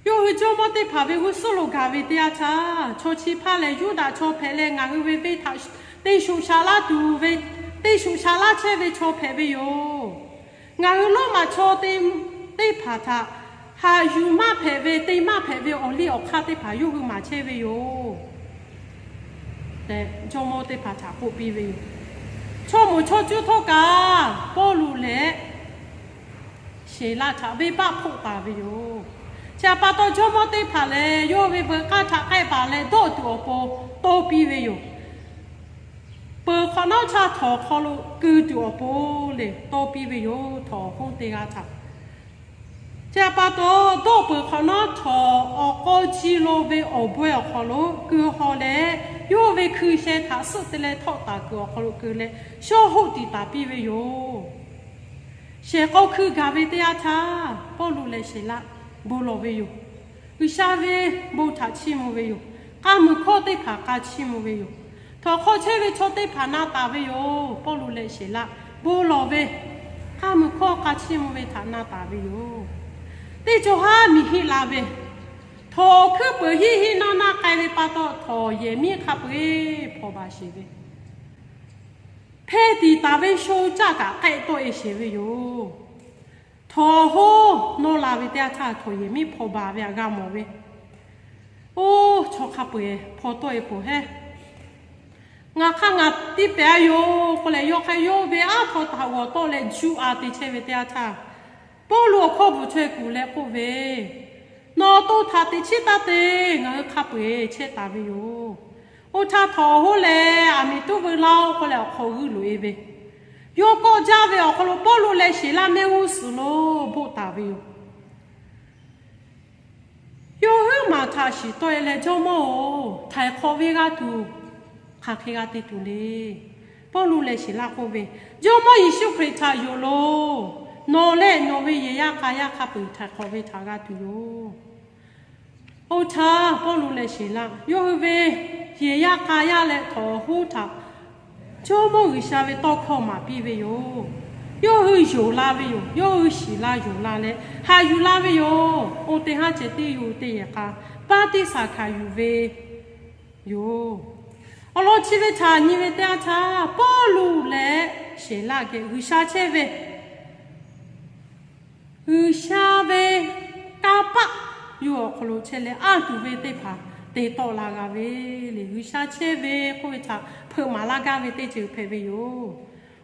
Yawˇ hui jawˇmawˇ teˇ hpaˍ ve g'uˇ suhˉ lo gaˬ ve teˇ yanˇ htaˇ, Chaw chi hpaˇ lehˬ Yuˇdaꞈ chaw hpehꞈ leh ngaˬ hui ve venˇ htaꞈ te shoꞈ shaˍ laˇ tuˬ ve, te shoꞈ shaˍ laˇ chehˇ ve chaw hpehꞈ ve yoˬ. Ngaˬ hui Roˉmaꞈ chaw teˇ hpaˍ htaꞈ haꞈ yuˬ maˇ hpehꞈ ve, te maˇ hpehꞈ ve awˬ liˇ awˬ hk'aˇ teˇ hpaˍ yawˇ hui maˍ chehˇ ve yoˬ tehꞈ, jawˇmawˇ teˇ hpaˍ htaꞈ k'oˆ piˇ ve yoˬ. Chaw moˍ chaw cuˇ htawˇ kaꞈ Pawˇluꞈ leh Siˍlaˆ htaꞈ venˇbaˆ hpoˆ taˍ ve yoˬ. Chi htaꞈ pa taw jawˇmawˇ teˇ hpaˍ lehˬ, yawˇ ve veuꞈ k'aˇ htaꞈ k'ehˆ paˍ leh dawˆ tuˬ awˬ pon tawˇ piˇ ve yoˬ. Peuˬ hk'awꞈ nawˉ htaˇ htawnˍ hk'aw lo keu tuˬ awˬ pon lehˬ tawˇ piˇ ve yoˬ, htawnˍ awˬ hoˉ teˇ g'aˇ htaꞈ. Chi htaꞈ pa taw, dawˆ peuˬ hk'awꞈ nawˉ htawnˍ awˬ k'aw ci lo ve awˬ bawehˇ awˬ hk'aw lo keu haw leh, yawˇ ve hkui sheh htaꞈ suhˆ te leh htawˆ taˍ kuiˬ awˬ hk'aw lo keu leh, shawˇ hoˆ tiˍ taˍ piˇ ve yoˬ. Shehˍ k'aw hkui gaˬ ve teˇ yanˇ htaˇ, Pawˇluꞈ leh Siˍlaˆ bon lawˬ ve yoˬ. G'uiˬsha ve bon htaꞈ chiˇ mvuh ve yoˬ. K'a muiˬ hkawˇ teˇ hpaˍ k'a chiˇ mvuh ve yoˬ. Htawnˍ hk'aw chehˇ ve chaw teˇ hpaˍ na taˍ ve yoˬ. Pawˇluꞈ leh Siˍlaˆ bon lawˬ ve, k'a muiˬ hkawˇ k'a chiˇ mvuh ve htaꞈ na taˍ ve yoˬ. Teˇ cawˬ haˉ miˬ hiˆ la ve, htawnˍ awˬ hkuiˉ peuˍ hiˆ hiˆ naˇ naˇ k'ai ve pa taw, htawnˍ yehˬ miˉ hk'a peu-eˬ hpawnˬ baˬ sheˍ ve, hpehˇ tiˍ taˍ ve sho caˆ kaꞈ k'ehˆ tawˆ e sheˍ ve yoˬ. Htawnˍ hoˉ nawˇ la ve teˇ yanˇ htaˇ, htawnˍ yehˬ miˉ hpawnˬ baˬ ve htaꞈ g'a mawˬ ve, Oˇ, chaw hk'a peu-eˬ hpawnˬ tawˆ e peuˬ hehˉ. Ngaˬ hk'aˇ ngaˬ tiˇ pehˍ a yoˬ k'oˆ leh, yawˇ hk'aˇ yawˇ ve aˉ htaw htaꞈ g'awˬ tawˆ leh juˇ a te chehˇ ve teˇ yanˇ htaˇ, Pawˇluꞈ awˬ hkawˇ bvuhˬ chaweh kuˬ leh k'oˆ ve, Nawˬ awˬ to htaꞈ teꞈ chiˉ taˇ te. Ngaˬ hui hk'a peu-eˬ chehˇ taˍ ve yoˬ. Oˇ htaˇ htawnˍ hoˉ lehˬ, Aˬ miˍ tuˉ veu laˇ-oˆ k'oˆ leh awˬ hk'aw g'uiˇ loꞈ e ve, yawˇ kawˆ jaˇ ve awˬ hk'aw lo Pawˇluꞈ leh Siˍlaˆ mehˆ g'uˇ suhˍ lo boˆ taˍ ve yoˬ. Yawˇ huiˉ maˬ htaꞈ shiˍ tawˆ e leh, Jawˇmawˇ-oˬ, htaiˍ hk'awꞈ ve g'a tuˬ hk'aˬ hk'e g'a te tuˬ le. Pawˇluꞈ leh Siˍlaˆ k'oˆ ve, Jawˇmawˇ Yeˍsuˆ Hkriꞈ htaꞈ yonˍ loˬ. Nawˬ leh nawˬ ve yehˬ yaˇ k'a yaˇ hk'a peu-eˬ htaiˍ hk'awꞈ ve htaꞈ g'a tuˬ yoˬ. Oˇ htaˇ Pawˇluꞈ leh Siˍlaˆ yawˇ hui ve yehˬ yaˇ k'a yaˇ leh htawnˍ hoˉ htaꞈ Jawˇmawˇ G'uiˬsha ve tawˇ hkawˇ maˍ piˇ ve yoˬ. Yawˇ hui yonˍ la ve yoˬ. Yawˇ hui shiˍ la yonˍ la leh haꞈ yuˬ la ve yoˬ. Oˇ teˇ haˉ ceh tiˉ yawˇ hui teˇ yehˬ k'a baˆtiˆsaˬ hkanˍ yuˬ ve yoˬ. Awˬ lawn chi ve htaꞈ nyi ve teˇ yanˇ htaˇ, Pawˇluꞈ leh Siˍlaˆ geh G'uiˬsha chehˇ ve G'uiˬsha ve kanˇ paˆ yawˇ awˬ hk'aw lo chehˇ leh, anˇ tuˬ ve teˇ hpaˍ te tawˆ la g'a ve le. G'uiˬsha chehˇ ve k'oˆ ve htaꞈ hpeuꞈ maˍ laˇ gaˇ ve teˇ ceuˬ hpehꞈ ve yoˬ.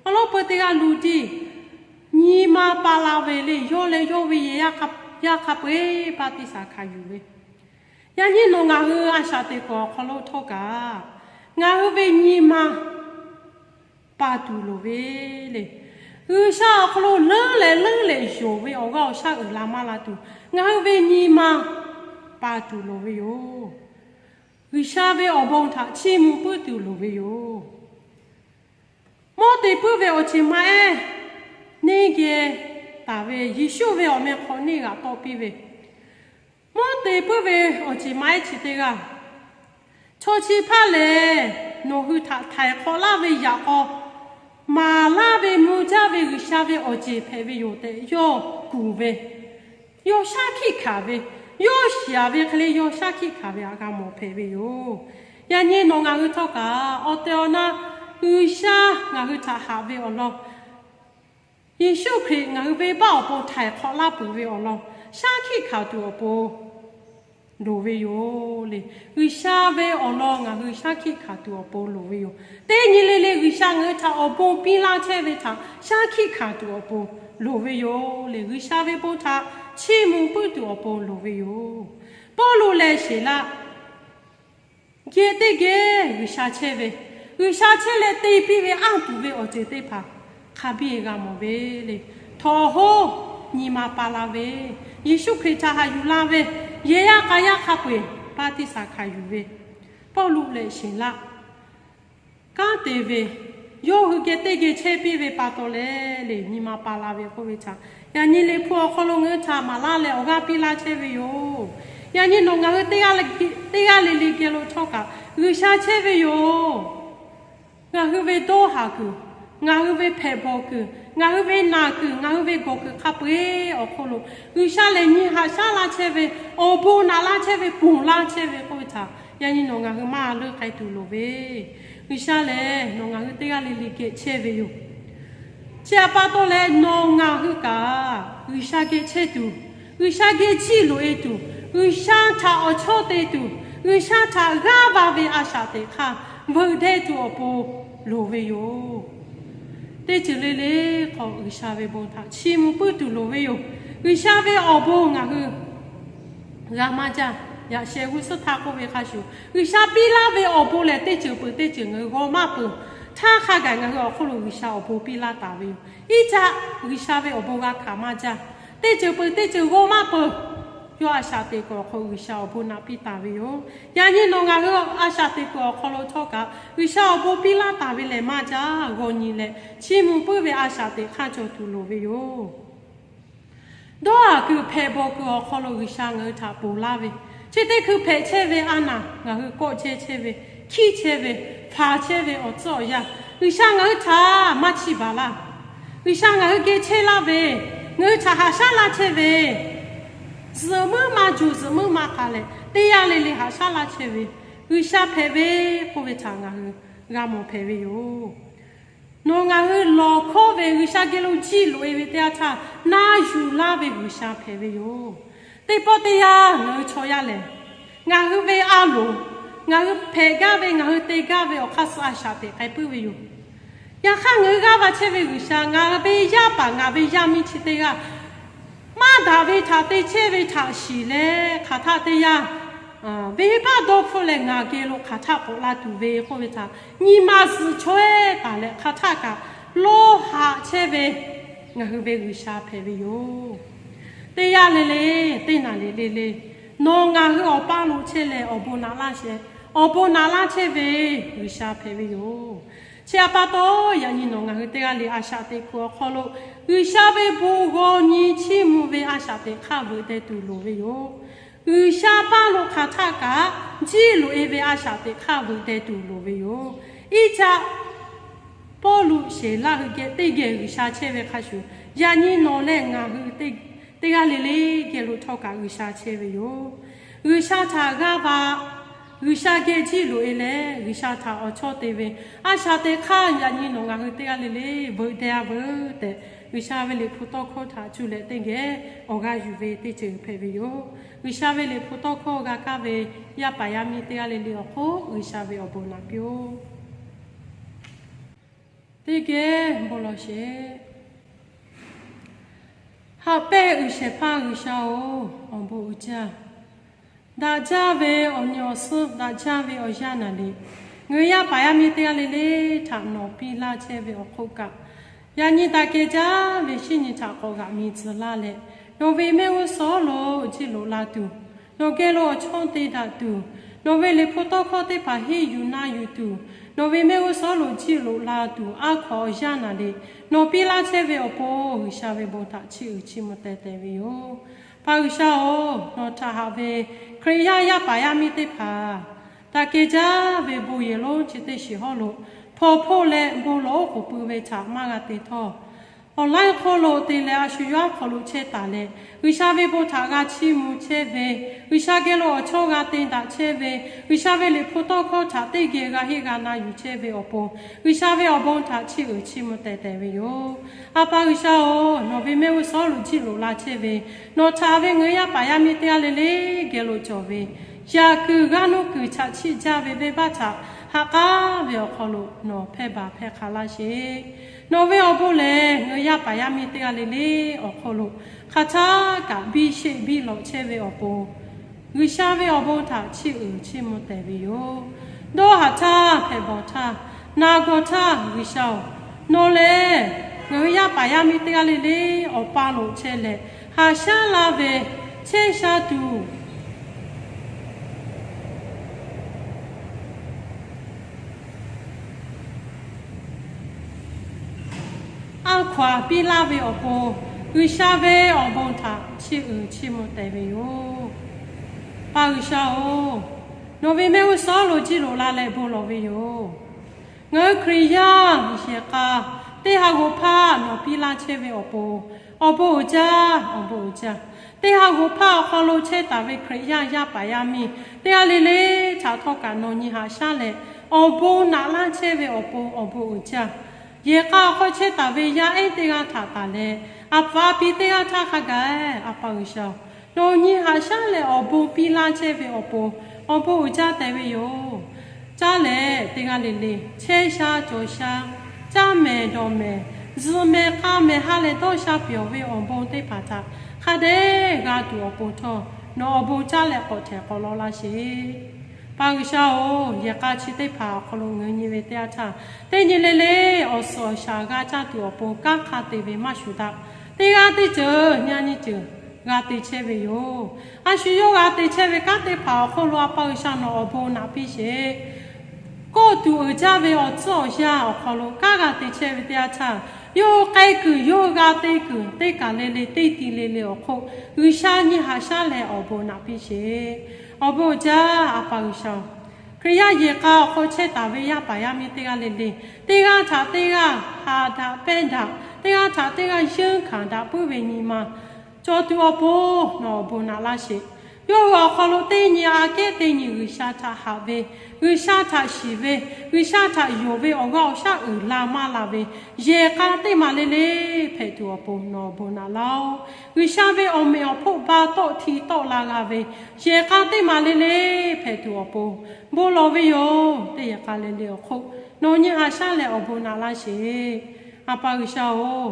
Awˬ lawn peu teˇ g'aˇ luˬ tiˉ nyi ma pa la ve le. Yawˇ leh yawˇ ve yehˬ yaˇ hk'a peu-eˬ baˆtiˆsaˬ hkanˍ yuˬ ve. Yaꞈ nyi nawˬ ngaˬ hui a shaꞈ teꞈ kuiˬ awˬ hk'aw lo htawˇ kaꞈ, ngaˬ hui ve nyi ma pa tuˬ loˍ ve le. G'uiˬsha awˬ hk'aw lo leuˉ leh leuˉ leh yonˍ ve awˬ g'aˇ awˬ shaˉ uiˍ la maˇ la tuˬ, ngaˬ hui ve nyi ma pa tuˬ loˍ ve yoˬ. G'uiˬsha ve awˬ bon htaꞈ chiˇ mvuh puiˉ tuˬ loˍ ve yoˬ. Mawˇ te puiˉ ve awˬ ceˬ ma ehˉ neˇ geh taˍ ve Yeˍsuˆ ve awˬ meh hk'aw neˇ g'aꞈ tawˆ piˇ ve, mawˇ te puiˉ ve awˬ ceˬ ma ehˉ chi teˇ g'aˇ, chaw chi hpaˇ lehˬ nawˬ hui htaꞈ htaiˍ hk'awꞈ laˇ ve yaꞈ k'aw maˍ laˇ ve mvuh jaˇ ve G'uiˬsha ve awˬ ceˬ hpehꞈ ve yoˬ tehꞈ yawˇ kuˬ ve, yawˇ shaˉ hkiˆ hkanˍ ve, yawˇ shiˍ ve hk'e le yawˇ shaˉ hkiˆ hkanˍ ve htaꞈ g'a mawˬ hpehꞈ ve yoˬ. Yaꞈ nyi nawˬ ngaˬ hui htawˇ kaꞈ awˬ tehˬ awˬ na G'uiˬsha ngaˬ hui htaꞈ haꞈ ve awˬ lawn, Yeˍsuˆ Hkriꞈ ngaˬ hui venˇbaˆ awˬ pon htaiˍ hk'awꞈ laˇ peuˬ ve awˬ lawn shaˉ hkiˆ hkanˍ tuˬ awˬ pon loˍ ve yoˬ le. G'uiˬsha ve awˬ lawn ngaˬ hui shaˉ hkiˆ hkanˍ tuˬ awˬ pon loˍ ve yoˬ. Teˇ nyi le le G'uiˬsha ngaˬ hui htaꞈ awˬ bon piˇ laˇ chehˇ ve htaꞈ shaˉ hkiˆ hkanˍ tuˬ awˬ pon loˍ ve yoˬ le. G'uiˬsha ve bon htaꞈ chiˇ mvuh puiˉ tuˬ awˬ pon loˍ ve yoˬ. Pawˇluꞈ leh Siˍlaˆ geh teˇ geh G'uiˬsha chehˇ ve, G'uiˬsha chehˇ leh te piˇ ve anˇ tuˬ ve awˬ ceuˬ teˇ hpaˍ hk'a biˇ g'a mawˬ ve le. Htawnˍ hoˉ nyi ma pa la ve, Yeˍsuˆ Hkriꞈ htaꞈ haꞈ yuˬ la ve, yehˬ yaˇ k'a yaˇ hk'a peu-eˬ baˆtiˆsaˬ hkanˍ yuˬ ve, Pawˇluꞈ leh Siˍlaˆ kanˉ te ve, yawˇ hui geh teˇ geh chehˇ piˇ ve pa taw leh le nyi ma pa la ve k'oˆ ve htaꞈ yaꞈ nyi Liꞈ hpu awˬ hk'aw lo ngaˬ hui htaꞈ maˍ laˇ leh awˬ g'aˇ piˇ laˇ chehˇ ve yoˬ. Yaꞈ nyi nawˬ ngaˬ hui teˇ g'aˇ le le geh lo htawˇ kaꞈ G'uiˬsha chehˇ ve yoˬ. Ngaˬ hui ve dawˇ haˍ kuiˬ, ngaˬ hui ve hpehꞈ bawˬ kuiˬ, ngaˬ hui ve naˬ kuiˬ, ngaˬ hui ve gawˬ kuiˬ hk'a peu-eˬ awˬ hk'aw lo G'uiˬsha lehˬ nyi haꞈ shaˉ laˇ chehˇ ve, awˬ bon naꞈ laˇ chehˇ ve, ponˬ laˇ chehˇ ve k'oˆ ve htaꞈ yaꞈ nyi nawˬ ngaˬ hui maˇ leuˆ k'ai tuˬ loˍ ve. G'uiˬsha lehˬ nawˬ ngaˬ hui teˇ g'aˇ le le geh chehˇ ve yoˬ. Chi htaꞈ pa taw leh nawˬ ngaˬ hui kaꞈ G'uiˬsha geh chehˇ tuˬ, G'uiˬsha geh jiˇ loꞈ-e tuˬ, G'uiˬsha htaꞈ awˬ chawˇ te tuˬ, G'uiˬsha htaꞈ g'aˇ va ve a shaꞈ teꞈ hk'aˇ veuꞈ deh tuˬ awˬ pon loˍ ve yoˬ. Teˇ ceuˬ le le hk'aw G'uiˬsha ve bon htaꞈ chiˇ mvuh puiˉ tuˬ loˍ ve yoˬ. G'uiˬsha ve awˬ bon ngaˬ hui g'a maˇ jaˇ. Yaꞈ sheh g'uˇ suhˉ htaˇ k'oˆ ve hk'a shuˍ, G'uiˬsha piˇ laˇ ve awˬ bon lehˬ teˇ ceuˬ peuˬ teˇ ceuˬ ngaˬ hui g'aw maˇ peuˬ. Htaˇ hk'a gaˬ ngaˬ hui awˬ hk'oˆ lo G'uiˬsha awˬ bon piˇ laˇ taˍ ve yoˬ. Iˉ caˆ G'uiˬsha ve awˬ bon g'a hkanˍ maˇ jaˇ. Teˇ ceuˬ peuˬ teˇ ceuˬ g'aw maˇ peuˬ. Yawˇ a shaꞈ teꞈ kuiˬ awˬ hk'aw G'uiˬsha awˬ bon naꞈ piˇ taˍ ve yoˬ. Yaꞈ nyi nawˬ ngaˬ hui a shaꞈ teꞈ kuiˬ awˬ hk'aw lo htawˇ kaꞈ G'uiˬsha awˬ bon piˇ laˇ taˍ ve lehˬ maˇ jaˇ. G'aw nyi leh chiˇ mvuh puiˉ ve a shaꞈ teꞈ hk'aˇ cawˬ tuˬ loˍ ve yoˬ. Dawˇ haˍ kuiˬ hpehꞈ bawˬ kuiˬ awˬ hk'aw lo G'uiˬsha ngaˬ hui htaꞈ ponˬ laˇ ve, chi teˇ hkui hpehꞈ chehˇ ve a naˬ ngaˬ hui kawˆ jehˇ chehˇ ve, hkiˇ chehˇ ve, hpaˍ chehˇ ve awˬ tcuhˉ awˬ yanˇ, G'uiˬsha ngaˬ hui htaꞈ maˇ chiˇ baˬ laˇ. G'uiˬsha ngaˬ hui geh chehˇ laˇ ve, ngaˬ hui htaꞈ haꞈ shaˉ laˇ chehˇ ve, zuhꞈ muiˉ ma juˬ zuhꞈ muiˉ ma k'a leh teˇ yanˇ le le haꞈ shaˉ laˇ chehˇ ve G'uiˬsha hpehꞈ ve k'oˆ ve htaꞈ ngaˬ hui g'a mawˬ hpehꞈ ve yoˬ. Nawˬ ngaˬ hui lawˬ hkawˇ ve G'uiˬsha geh lo jiˇ loꞈ-e ve teˇ yanˇ htaˇ na yuˬ laˇ ve G'uiˬsha hpehꞈ ve yoˬ. Teˇ pawˆ teˇ yanˇ ngaˬ hui chaw yaˇ lehˬ, ngaˬ hui ve a loˍ, ngaˬ hui hpehꞈ gaˇ ve, ngaˬ hui te gaˇ ve awˬ hk'aˇ suh a shaꞈ teꞈ k'ai puiˉ ve yoˬ. Yaꞈ hk'aˇ ngaˬ hui g'aˇ va chehˇ ve G'uiˬsha ngaˬ ve yaˇ paˍ ngaˬ ve yaˇ miˇ chi teˇ g'aˇ maˇ daꞈ ve htaꞈ te chehˇ ve htaꞈ shiˍ leh hk'aˬ htaˆ teˇ yanˇ, venˇbaˆ dawˇ hpfuhˇ leh ngaˬ geh lo hk'aˬ htaˆ k'awꞈ la tuˬ ve k'oˆ ve htaꞈ nyi ma zuhꞈ chaweh taˍ leh hk'aˬ htaˆ kaꞈ lawˇ haꞈ chehˇ ve ngaˬ hui ve G'uiˬsha hpehꞈ ve yoˬ. Teˇ yanˇ le le, teˇ naˬ le le le, nawˬ ngaˬ hui awˬ paˇ lo chehˇ leh awˬ bon naꞈ laˇ sheh, awˬ bon naꞈ laˇ chehˇ ve G'uiˬsha hpehꞈ ve yoˬ. Chi htaꞈ pa taw, yaꞈ nyi nawˬ ngaˬ hui teˇ g'aˇ le a shaꞈ teꞈ kuiˬ awˬ hk'aw lo G'uiˬsha ve bon g'aw nyi chiˇ mvuh ve a shaꞈ teꞈ hk'aˇ veuꞈ deh tuˬ loˍ ve yoˬ. G'uiˬsha paˇ lo hk'aˬ htaˆ kaꞈ jiˇ loꞈ-e ve a shaꞈ teꞈ hk'aˇ veuꞈ deh tuˬ loˍ ve yoˬ. Iˉ caˆ Pawˇluꞈ shehˍ laˇ hui geh teˇ geh G'uiˬsha chehˇ ve hk'a shuˍ, yaꞈ nyi nawˬ leh ngaˬ hui teˇ g'aˇ le le geh lo htawˇ kaꞈ G'uiˬsha chehˇ ve yoˬ. G'uiˬsha htaꞈ g'aˇ va, G'uiˬsha geh jiˇ loꞈ-e leh G'uiˬsha htaꞈ awˬ chawˇ te ve a shaꞈ teꞈ hk'aˇ yaꞈ nyi nawˬ ngaˬ hui teˇ g'aˇ le le veuꞈ deh-a veuˬ tehꞈ G'uiˬsha ve Liꞈ hpu tawˇ hkawˇ htaꞈ cuˇ leh teˇ geh awˬ g'aˇ yuˬ ve teˇ ceuˬ hpehꞈ ve yoˬ. G'uiˬsha ve Liꞈ hpu tawˇ hkawˇ g'a kaˇ ve yaˇ paˍ yaˇ miˇ teˇ g'aˇ le le awˬ hk'oˆ G'uiˬsha ve awˬ bon naꞈ piˇ-oˆ. Teˇ geh bon lawˬ sheˍ. Haꞈ pehnˇ uiˍ shehˍ hpaˇ G'uiˬsha-oˬ, awˬ bon uiˍ jaˇ. Daꞈ jaˇ ve awˬ nyi awˬ suhˉ, daꞈ jaˇ ve awˬ yanˇ naˍ liꞈ, ngaˬ hui yaˇ paˍ yaˇ miˇ teˇ g'aˇ le le htaꞈ nawˬ piˇ laˇ chehˇ ve awˬ hk'oˆ kaꞈ, yaꞈ nyi daꞈ kehˬ jaˇ ve shinˉ nyi htaꞈ k'awꞈ g'aꞈ mi tcuh laˇ leh, nawˬ ve mehˆ g'uˇ suhˍ lo jiˇ loꞈ la tuˬ, nawˬ geh lo awˬ chawˇ te daꞈ tuˬ, nawˬ ve Liꞈ hpu tawˇ hkawˇ teˇ hpaˍ henˇ yuˬ na yuˬ tuˬ, nawˬ ve mehˆ g'uˇ suhˍ lo jiˇ loꞈ la tuˬ, aˉ hkaw awˬ yanˇ naˍ liꞈ nawˬ piˇ laˇ chehˇ ve awˬ pon, G'uiˬsha ve bon htaꞈ chiˇ uiˍ chiˇ mvuh teh teh ve yoˬ. Paˍ G'uiˬsha-oˬ, nawˬ htaꞈ haꞈ ve Hkriꞈ yaˇ yaˇ paˍ yaˇ miˇ teˇ hpaˍ, daꞈ kehˬ jaˇ ve bon yehˬ lonˉ chi teˇ shiˍ hawˉ lo hpawnˬ hpoˆ leh bon lawˬ oˉ k'oˍ pui ve htaꞈ maˇ g'a te htawˇ, awˬ laiˉ hk'oˆ lo te leh a shu yawˇ aˉ hk'aw lo chehˇ taˍ leh, G'uiˬsha ve bon htaꞈ g'a chiˇ mvuh chehˇ ve, G'uiˬsha geh lo awˬ chawˇ g'a te daꞈ chehˇ ve, G'uiˬsha ve Liꞈ hpu tawˇ hkawˇ htaꞈ teˇ geh g'a henˇ g'a na yuˬ chehˇ ve awˬ pon, G'uiˬsha ve awˬ bon htaꞈ chiˇ uiˍ chiˇ mvuh teh teh ve yoˬ. A pa G'uiˬsha-oˬ, nawˬ ve mehˆ g'uˇ suhˍ lo jiˇ loꞈ la chehˇ ve, nawˬ htaꞈ ve ngaˬ hui yaˇ paˍ yaˇ miˇ teˇ g'aˇ le le geh lo cawˬ ve, yaꞈ kuiˬ g'aˇ nuˇ kuiˬ chaꞈ chiˆ jaˇ ve venˇbaˆ htaꞈ haꞈ k'aˉ ve awˬ hk'aw lo nawˬ hpehˇ baˬ hpehˇ hk'a laˇ sheˍ. Nawˬ ve awˬ bon lehˬ, ngaˬ hui yaˇ paˍ yaˇ miˇ teˇ g'aˇ le le awˬ hk'aw lo hk'aˬ htaˇ kaꞈ biˇ sheˆ biˇ lawꞈ chehˇ ve awˬ pon, G'uiˬsha ve awˬ bon htaꞈ chiˇ uiˍ chiˇ mvuh tehˬ ve yoˬ. Dawˇ haˍ htaˇ, hpehꞈ bawˬ htaˇ, na gawˬ htaˇ, G'uiˬsha-oˬ, nawˬ lehˬ ngaˬ hui yaˇ paˍ yaˇ miˇ teˇ g'aˇ le le awˬ pa loꞈ chehˇ leh, haꞈ shaˉ laˇ ve chehˇ sha tuˬ aˉ hkaw-anˬ piˇ laˇ ve awˬ pon, G'uiˬsha ve awˬ bon htaꞈ chiˇ uiˍ chiˇ mvuh tehˬ ve yoˬ. Pa G'uiˬsha-oˬ, nawˬ ve mehˆ g'uˇ suhˍ lo jiˇ loꞈ la leh bon lawˬ ve yoˬ. Ngaˬ hui Hkriꞈ yaˇ yehˬ k'a teˇ ha g'oꞈ hpaˇ nawˬ piˇ laˇ chehˇ ve awˬ pon, awˬ bon uiˍ jaˇ, awˬ bon uiˍ jaˇ. Teˇ ha g'oꞈ hpaˇ awˬ hk'aw lo chehˇ taˍ ve Hkriꞈ yaˇ yaˇ paˍ yaˇ miˇ teˇ g'aˇ le le htaꞈ htawˇ kaꞈ nawˬ nyi haꞈ shaˉ leh, awˬ bon naꞈ laˇ chehˇ ve awˬ pon awˬ bon uiˍ jaˇ. Yehˬ k'a awˬ hk'aw chehˇ taˍ ve yaˇ ehˉ teˇ g'aˇ htaꞈ taˍ leh, a pfuhˍ a pi teˇ g'aˇ htaˇ hk'a gaˬ, a pa G'uiˬsha-oˬ, nawˬ nyi haꞈ shaˉ leh awˬ bon piˇ laˇ chehˇ ve awˬ pon, awˬ bon uiˍ jaˇ tehˬ ve yoˬ. Caˇ lehˬ teˇ g'aˇ le le chehˇ sha cawˬ sha, caˇ mehˍ dawˬ mehˍ, zuhꞈ mehˍ k'a mehˍ ha lehˬ dawˇ sha pyawˬ ve awˬ bon teˇ hpaˍ htaꞈ hk'a dehꞈ g'a tuˬ awˬ pon htawˇ, nawˬ awˬ bon caˇ leh k'awꞈ htehꞈ k'awꞈ law laˇ sheˍ. Pa G'uiˬsha-oˬ, yehˬ k'a chi teˇ hpaˍ awˬ hk'aw lo ngaˬ hui nyi ve teˇ yanˇ htaˇ, teˇ nyi le le awˬ suhˍ awˬ shaˍ g'a caˇ tuˬ awˬ pon kanˉ hk'a te ve maˇ shuˍ daꞈ. Teˇ g'aˇ teˇ ceuˬ nyi nyi ceuˬ g'a te chehˇ ve yoˬ. A shu yawˇ g'a te chehˇ ve kanˉ teˇ hpaˍ awˬ hk'oˆ lo a pa G'uiˬsha nawˬ awˬ bon naꞈ piˇ sheˍ. Kawˆ tuˬ uiˍ jaˇ ve awˬ tcuhˉ awˬ yanˇ awˬ hk'aw lo kanˉ g'a te chehˇ ve teˇ yanˇ htaˇ, yawˇ hui k'ai kuiˬ yawˇ hui g'a te kuiˬ teˇ kaˬ le le teˇ ti le le awˬ hk'oˆ G'uiˬsha nyi haꞈ shaˉ leh awˬ bon naꞈ piˇ sheˍ. Awˬ bon uiˍ jaˇ, a pa G'uiˬsha-oˬ, Hkriꞈ yaˇ yehˬ k'a awˬ hk'aw chehˇ taˍ ve yaˇ paˍ yaˇ miˇ teˇ g'aˇ le le, teˇ g'aˇ htaꞈ teˇ g'aˇ haꞈ daꞈ pehnˇ daꞈ, teˇ g'aˇ htaꞈ teˇ g'aˇ yeunˇ hkanˍ daꞈ puiˉ ve nyi ma cawˬ tuˬ awˬ pon nawˬ awˬ bon naꞈ laˇ sheˍ. Yawˇ hui awˬ hk'aw lo teˇ nyi aꞈ kehˉ teˇ nyi G'uiˬsha htaꞈ haꞈ ve, G'uiˬsha htaꞈ shiˍ ve, G'uiˬsha htaꞈ yonˍ ve awˬ g'aˇ awˬ shaˉ uiˍ la maˇ la ve yehˬ k'a teˇ maˬ le le hpehꞈ tuˬ awˬ pon nawˬ awˬ bon naꞈ laˇ-oˆ. G'uiˬsha ve awˬ meꞈ awˬ hponˇ ba tawˆ hti tawˆ la g'a ve yehˬ k'a teˇ maˬ le le hpehꞈ tuˬ awˬ pon bon lawˬ ve yoˬ. Teˇ yehˬ k'a le le awˬ hk'oˆ nawˬ nyi haꞈ shaˉ leh awˬ bon naꞈ laˇ sheˍ. A pa G'uiˬsha-oˬ,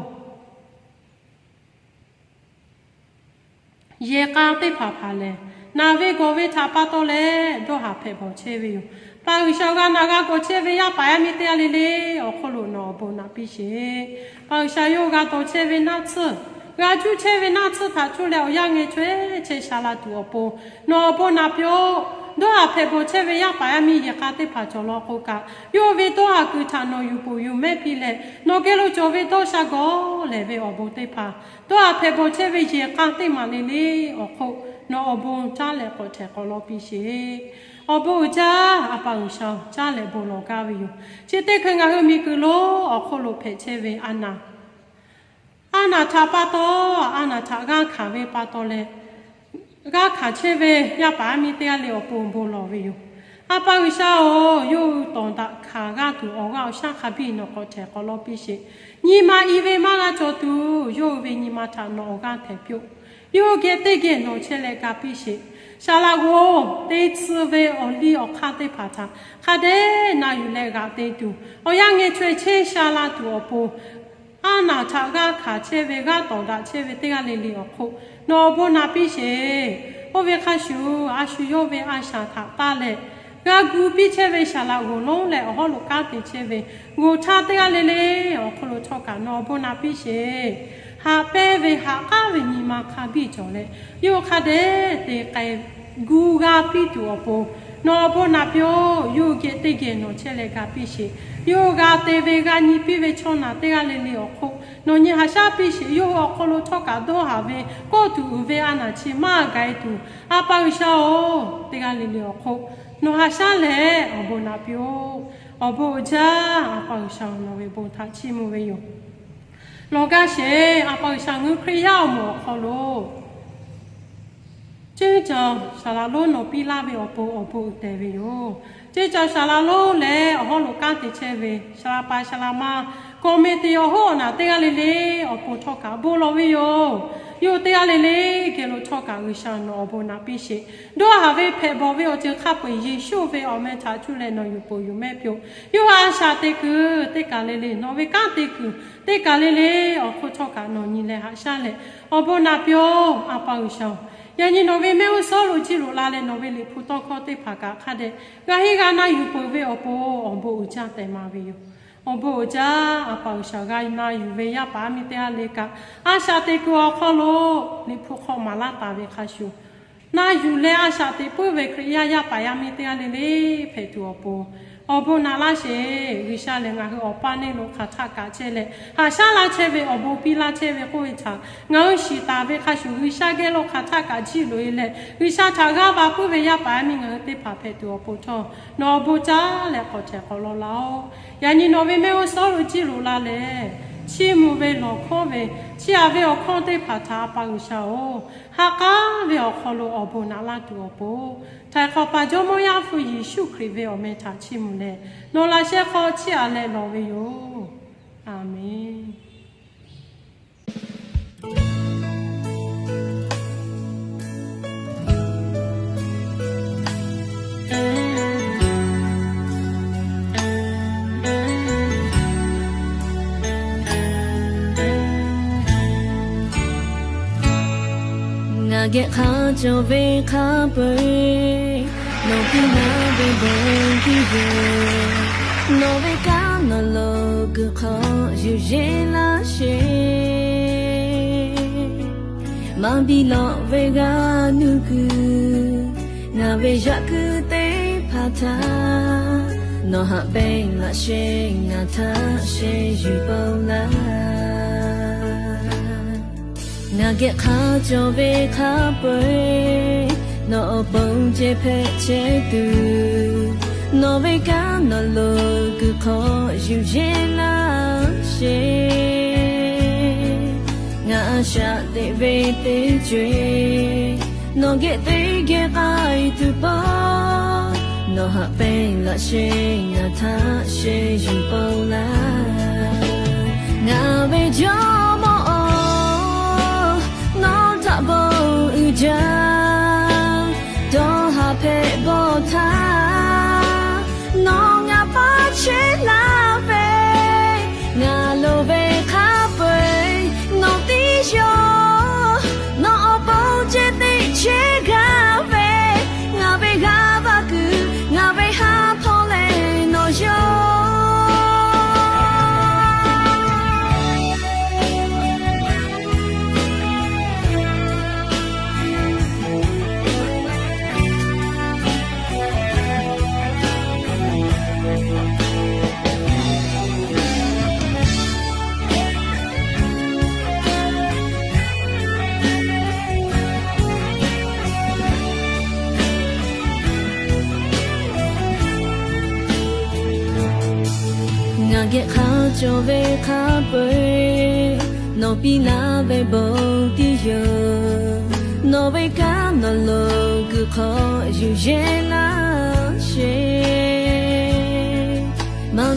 yehˬ k'a teˇ hpaˍ hpaˍ lehˬ, naˬ ve gawˬ ve htaꞈ pa taw leh dawˇ haˍ hpehꞈ bawˬ chehˇ ve yoˬ. Pa G'uiˬsha g'a naˬ g'a gawˬ chehˇ ve yaˇ paˍ yaˇ miˇ teˇ g'aˇ le le awˬ hk'oˆ lo nawˬ awˬ bon naꞈ piˇ sheˍ. Pa G'uiˬsha yawˇ hui g'a dawˬ chehˇ ve naˆ tsuhˇ, g'a juˇ chehˇ ve naˆ tsuhˇ htaꞈ cuˇ leh awˬ yanˇ ngeh chaweh chehˇ sha la tuˬ awˬ pon nawˬ awˬ bon naꞈ piˇ-oˆ. Dawˇ haˍ hpehꞈ bawˬ chehˇ ve yaˇ paˍ yaˇ miˇ yehˬ k'a teˇ hpaˍ cawˬ law k'o kaꞈ, yawˇ hui ve dawˇ haˍ kuiˬ htaꞈ nawˬ yuˬ poˬ yuˬ mehˉ piˇ leh, nawˬ geh lo cawˬ ve dawˇ sha gawˬ lehˬ ve awˬ bon teˇ hpaˍ, dawˇ haˍ hpehꞈ bawˬ chehˇ ve yehˬ k'a teˇ maˬ le le awˬ hk'oˆ nawˬ awˬ bon caˇ leh k'awꞈ htehꞈ k'awꞈ law piˇ sheˍ. Awˬ bon uiˍ jaˇ, a pa G'uiˬsha caˇ leh bon lawˬ gaˇ ve yoˬ. Chi teˇ hkui ngaˬ hui miˬguiˬ lonˉ awˬ hk'oˆ lo hpehꞈ chehˇ ve a naˍ, a naˍ htaꞈ pa taw, a naˍ htaꞈ g'a hkanˍ ve pa taw leh, g'a hkanˍ chehˇ ve yaˇ paˍ yaˇ miˇ teˇ g'aˇ le awˬ pon bon lawˬ ve yoˬ. A pa G'uiˬsha-oˬ, yawˇ hui tawˍ daꞈ hkanˍ g'aˇ tuˬ awˬ g'aˇ awˬ shaˉ hk'a biˇ nawˬ k'awꞈ htehˍ k'awꞈ lawˇ piˇ sheˍ. Nyi ma i ve maˇ g'a cawˬ tuˬ, yawˇ hui ve nyi ma htaꞈ nawˬ awˬ g'aˇ htehˍ piˇ-oˆ. Yawˇ hui geh teˇ geh nawˬ chehˇ leh ga piˇ sheˍ. Saˍ laꞈ g'oˍ te tsuh ve awˬ liˇ awˬ hk'aˇ teˇ hpaˍ htaꞈ hk'a dehꞈ na yuˬ leh g'aꞈ te tuˬ, awˬ yanˇ ngeh chaweh chehˇ sha la tuˬ awˬ pon, aˉ naˬ htaꞈ g'aˇ hkanˍ chehˇ ve, g'aˇ tawˍ daꞈ chehˇ ve teˇ g'aˇ le le awˬ hk'oˆ nawˬ awˬ bon naꞈ piˇ sheˍ. Oˇ ve hk'a shuˍ, a shu yawˇ ve a shaꞈ htaꞈ taˇ leh, g'a gu piˇ chehˇ ve saˍ laꞈ g'oˍ lonˉ leh awˬ hawˉ lo kanˉ te chehˇ ve g'oˍ htaˇ teˇ g'aˇ le le awˬ hk'aw lo htawˇ kaꞈ nawˬ awˬ bon naꞈ piˇ sheˍ. Haꞈ pehnˇ ve haꞈ k'aˉ ve nyi ma hk'a biˇ cawˬ leh, yawˇ hui hk'a dehꞈ te k'ai gu g'a piˇ tuˬ awˬ pon nawˬ awˬ bon naꞈ piˇ-oˆ. Yawˇ hui geh teˇ geh nawˬ chehˇ leh ga piˇ sheˍ. Yawˇ hui g'a te ve, g'a nyi piˇ ve chaw naˬ teˇ g'aˇ le le awˬ hk'oˆ nawˬ nyi haꞈ shaˉ piˇ sheˍ. Yawˇ hui awˬ hk'aw lo htawˇ kaꞈ dawˇ haˍ ve kawˇ tuˬ uiˍ ve a naˬ chi maˇ gaˬ-e tuˬ, a pa G'uiˬsha-oˬ, teˇ g'aˇ le le awˬ hk'oˆ nawˬ haꞈ shaˉ leh awˬ bon naꞈ piˇ-oˆ. Awˬ bon uiˍ jaˇ. A pa G'uiˬsha-oˬ, nawˬ ve bon htaꞈ chiˇ mvuh ve yoˬ. Lawˬ gaˇ sheˍ. A pa G'uiˬsha, ngaˬ hui Hkriꞈ yaˇ awˬ moˍ awˬ hk'aw lo ceˇ caˬ saˍ laꞈ lonˉ nawˬ piˇ laˇ ve awˬ pon awˬ bon uiˍ tehˬ ve yoˬ. Ceˇ caˬ saˍ laꞈ lonˉ leh awˬ hawˉ lo kanˉ te chehˇ ve saˍ laꞈ pa saˍ laꞈ ma, committee awˬ hoˉ awˬ naˬ teˇ g'aˇ le le awˬ pon htawˇ kaꞈ bon lawˬ ve yoˬ. Yawˇ hui teˇ g'aˇ le le geh lo htawˇ kaꞈ G'uiˬsha nawˬ awˬ bon naꞈ piˇ sheˍ. Dawˇ haˍ ve hpehꞈ bawˬ ve awˬ ceuˬ hk'a peu-eˬ Yeˍsuˆ ve awˬ meh htaꞈ cuˇ leh nawˬ yuˬ peuˬ yuˬ mehˆ piˇ-oˆ. Yawˇ hui a shaꞈ teꞈ kuiˬ teˇ kaˬ le le, nawˬ ve kanˉ te kuiˬ teˇ kaˬ le le awˬ hk'oˆ htawˇ kaꞈ nawˬ nyi leh haꞈ shaˉ leh awˬ bon naꞈ piˇ-oˆ. A pa G'uiˬsha-oˬ, yaꞈ nyi nawˬ ve mehˆ g'uˇ suhˉ lo jiˇ loꞈ la leh nawˬ ve Liꞈ hpu tawˇ hkawˇ teˇ hpaˍ kaꞈ hk'a dehꞈ g'a henˇ g'a na yuˬ peuˬ ve awˬ pon awˬ bon uiˍ jaˇ tehꞈ ma ve yoˬ. Awˬ bon uiˍ jaˇ. A pa G'uiˬsha, g'a na yuˬ ve yaˇ paˍ yaˇ miˇ teˇ g'aˇ le kaꞈ a shaꞈ teꞈ kuiˬ awˬ hk'aw lo Liꞈ hpu hk'aw maˍ laˇ taˍ ve hk'a shuˍ, na yuˬ leh a shaꞈ teꞈ puiˉ ve Hkriꞈ yaˇ yaˇ paˍ yaˇ miˇ teˇ g'aˇ le le hpehꞈ tuˬ awˬ pon awˬ bon naꞈ laˇ sheˍ. G'uiˬsha lehˬ ngaˬ hui awˬ paˇ neˇ lo hk'aˬ htaˆ kaꞈ chehˇ leh haꞈ shaˉ laˇ chehˇ ve, awˬ bon piˇ laˇ chehˇ ve k'oˆ ve htaꞈ ngaˬ hui shiˍ taˍ ve hk'a shuˍ, G'uiˬsha geh lo hk'aˬ htaˆ kaꞈ jiˇ loꞈ-e leh G'uiˬsha htaꞈ g'aˇ va puiˉ ve yaˇ paˍ yaˇ miˇ ngaˬ hui teˇ hpaˍ hpehꞈ tuˬ awˬ pon htawˇ nawˬ awˬ bon caˉ leh k'awꞈ htehˍ k'awꞈ lawˇ laˇ-oˆ. Yaꞈ nyi nawˬ ve mehˆ g'uˇ suhˉ lo jiˇ loꞈ la leh, chiˇ mvuh ve lawˬ hkawˇ ve, chiˇ aꞈ ve awˬ hkawˇ teˇ hpaˍ htaꞈ a pa G'uiˬsha-oˬ, ha k'aˉ ve awˬ hk'aw lo awˬ bon naꞈ laˇ tuˬ awˬ pon, htaiˍ hk'awꞈ paˍ Jawˇmawˇ Yaˇ hpu Yeˍsuˆ Hkriꞈ ve awˬ meh htaꞈ chiˇ mvuh leh, nawˬ laꞈ sheh hk'aw chiˇ aꞈ leh lawˬ ve yoˬ. Aˍmenˍ. Ngaˬ geh hk'a cawˬ ve hk'a peu-eˬ, nawˬ piˇ laˇ ve bon piˇ yoˬ. Nawˬ ve kanˉ nawˬ lo kuiˬ hk'aw yuˬ yeˬ laˇ sheˍ. Maˇ biˇ lawꞈ ve g'a nuˇ kuiˬ, ngaˬ ve yaꞈ kuiˬ teˇ hpaˍ htaꞈ nawˬ haꞈ pehnˇ laꞈ sheˍ, ngaˬ htaꞈ sheˍ yuˬ pon laˇ. Ngaˬ geh hk'a cawˬ ve hk'a peu-eˬ, nawˬ awˬ pon ceh hpehꞈ chehˇ tuˬ, nawˬ ve kanˉ nawˬ lo kuiˬ hk'aw yuˬ yeˬ laˇ sheˍ. Ngaˬ a shaꞈ teꞈ ve teˇ co-eˬ, nawˬ geh teˇ geh k'ai tuˬ pon, nawˬ haꞈ pehnˇ laꞈ sheˍ, ngaˬ htaꞈ sheˍ yuˬ pon laˇ. Ngaˬ ve Jawˇmawˇ-oˬ, nawˬ htaꞈ bon uiˍ jaˇ. Dawˇ haˍ hpehꞈ bawˬ htaˇ, nawˬ ngaˬ paˇ chehˇ laˇ ve, ngaˬ loˍ ve hk'a peu-eˬ nawˬ tiˉ yawˇ. Nawˬ awˬ pon ceh teꞈ chehˇ gaˇ ve, ngaˬ ve g'aˇ va kuiˬ, ngaˬ ve ha hpawˇ leh nawˬ yawˇ. Ngaˬ geh hk'a cawˬ ve hk'a peu-eˬ, nawˬ piˇ laˇ ve bon tiˇ yoˬ. Nawˬ ve kanˉ nawˬ lo kuiˬ hk'aw yuˬ yeˬ laˇ sheˍ.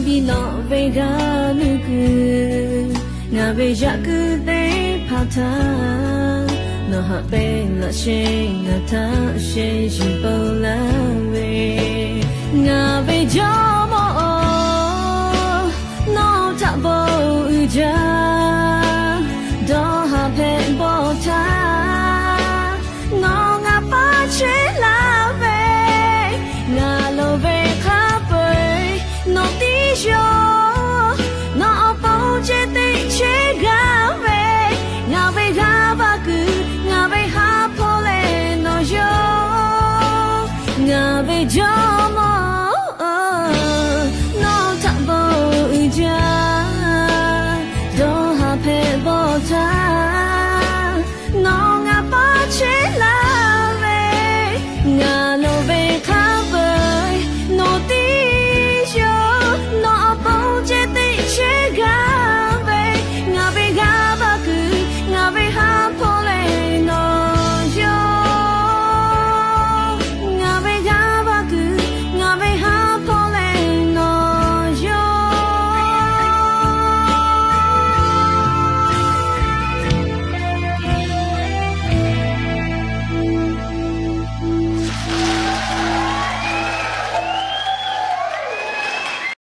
Nyi nawˬ ve g'a nuˇ kuiˬ, ngaˬ ve yaꞈ kuiˬ teˇ hpaˍ htaꞈ nawˬ haꞈ pehnˇ laꞈ sheh, ngaˬ htaꞈ sheh shiˍ peuˬ laˇ ve.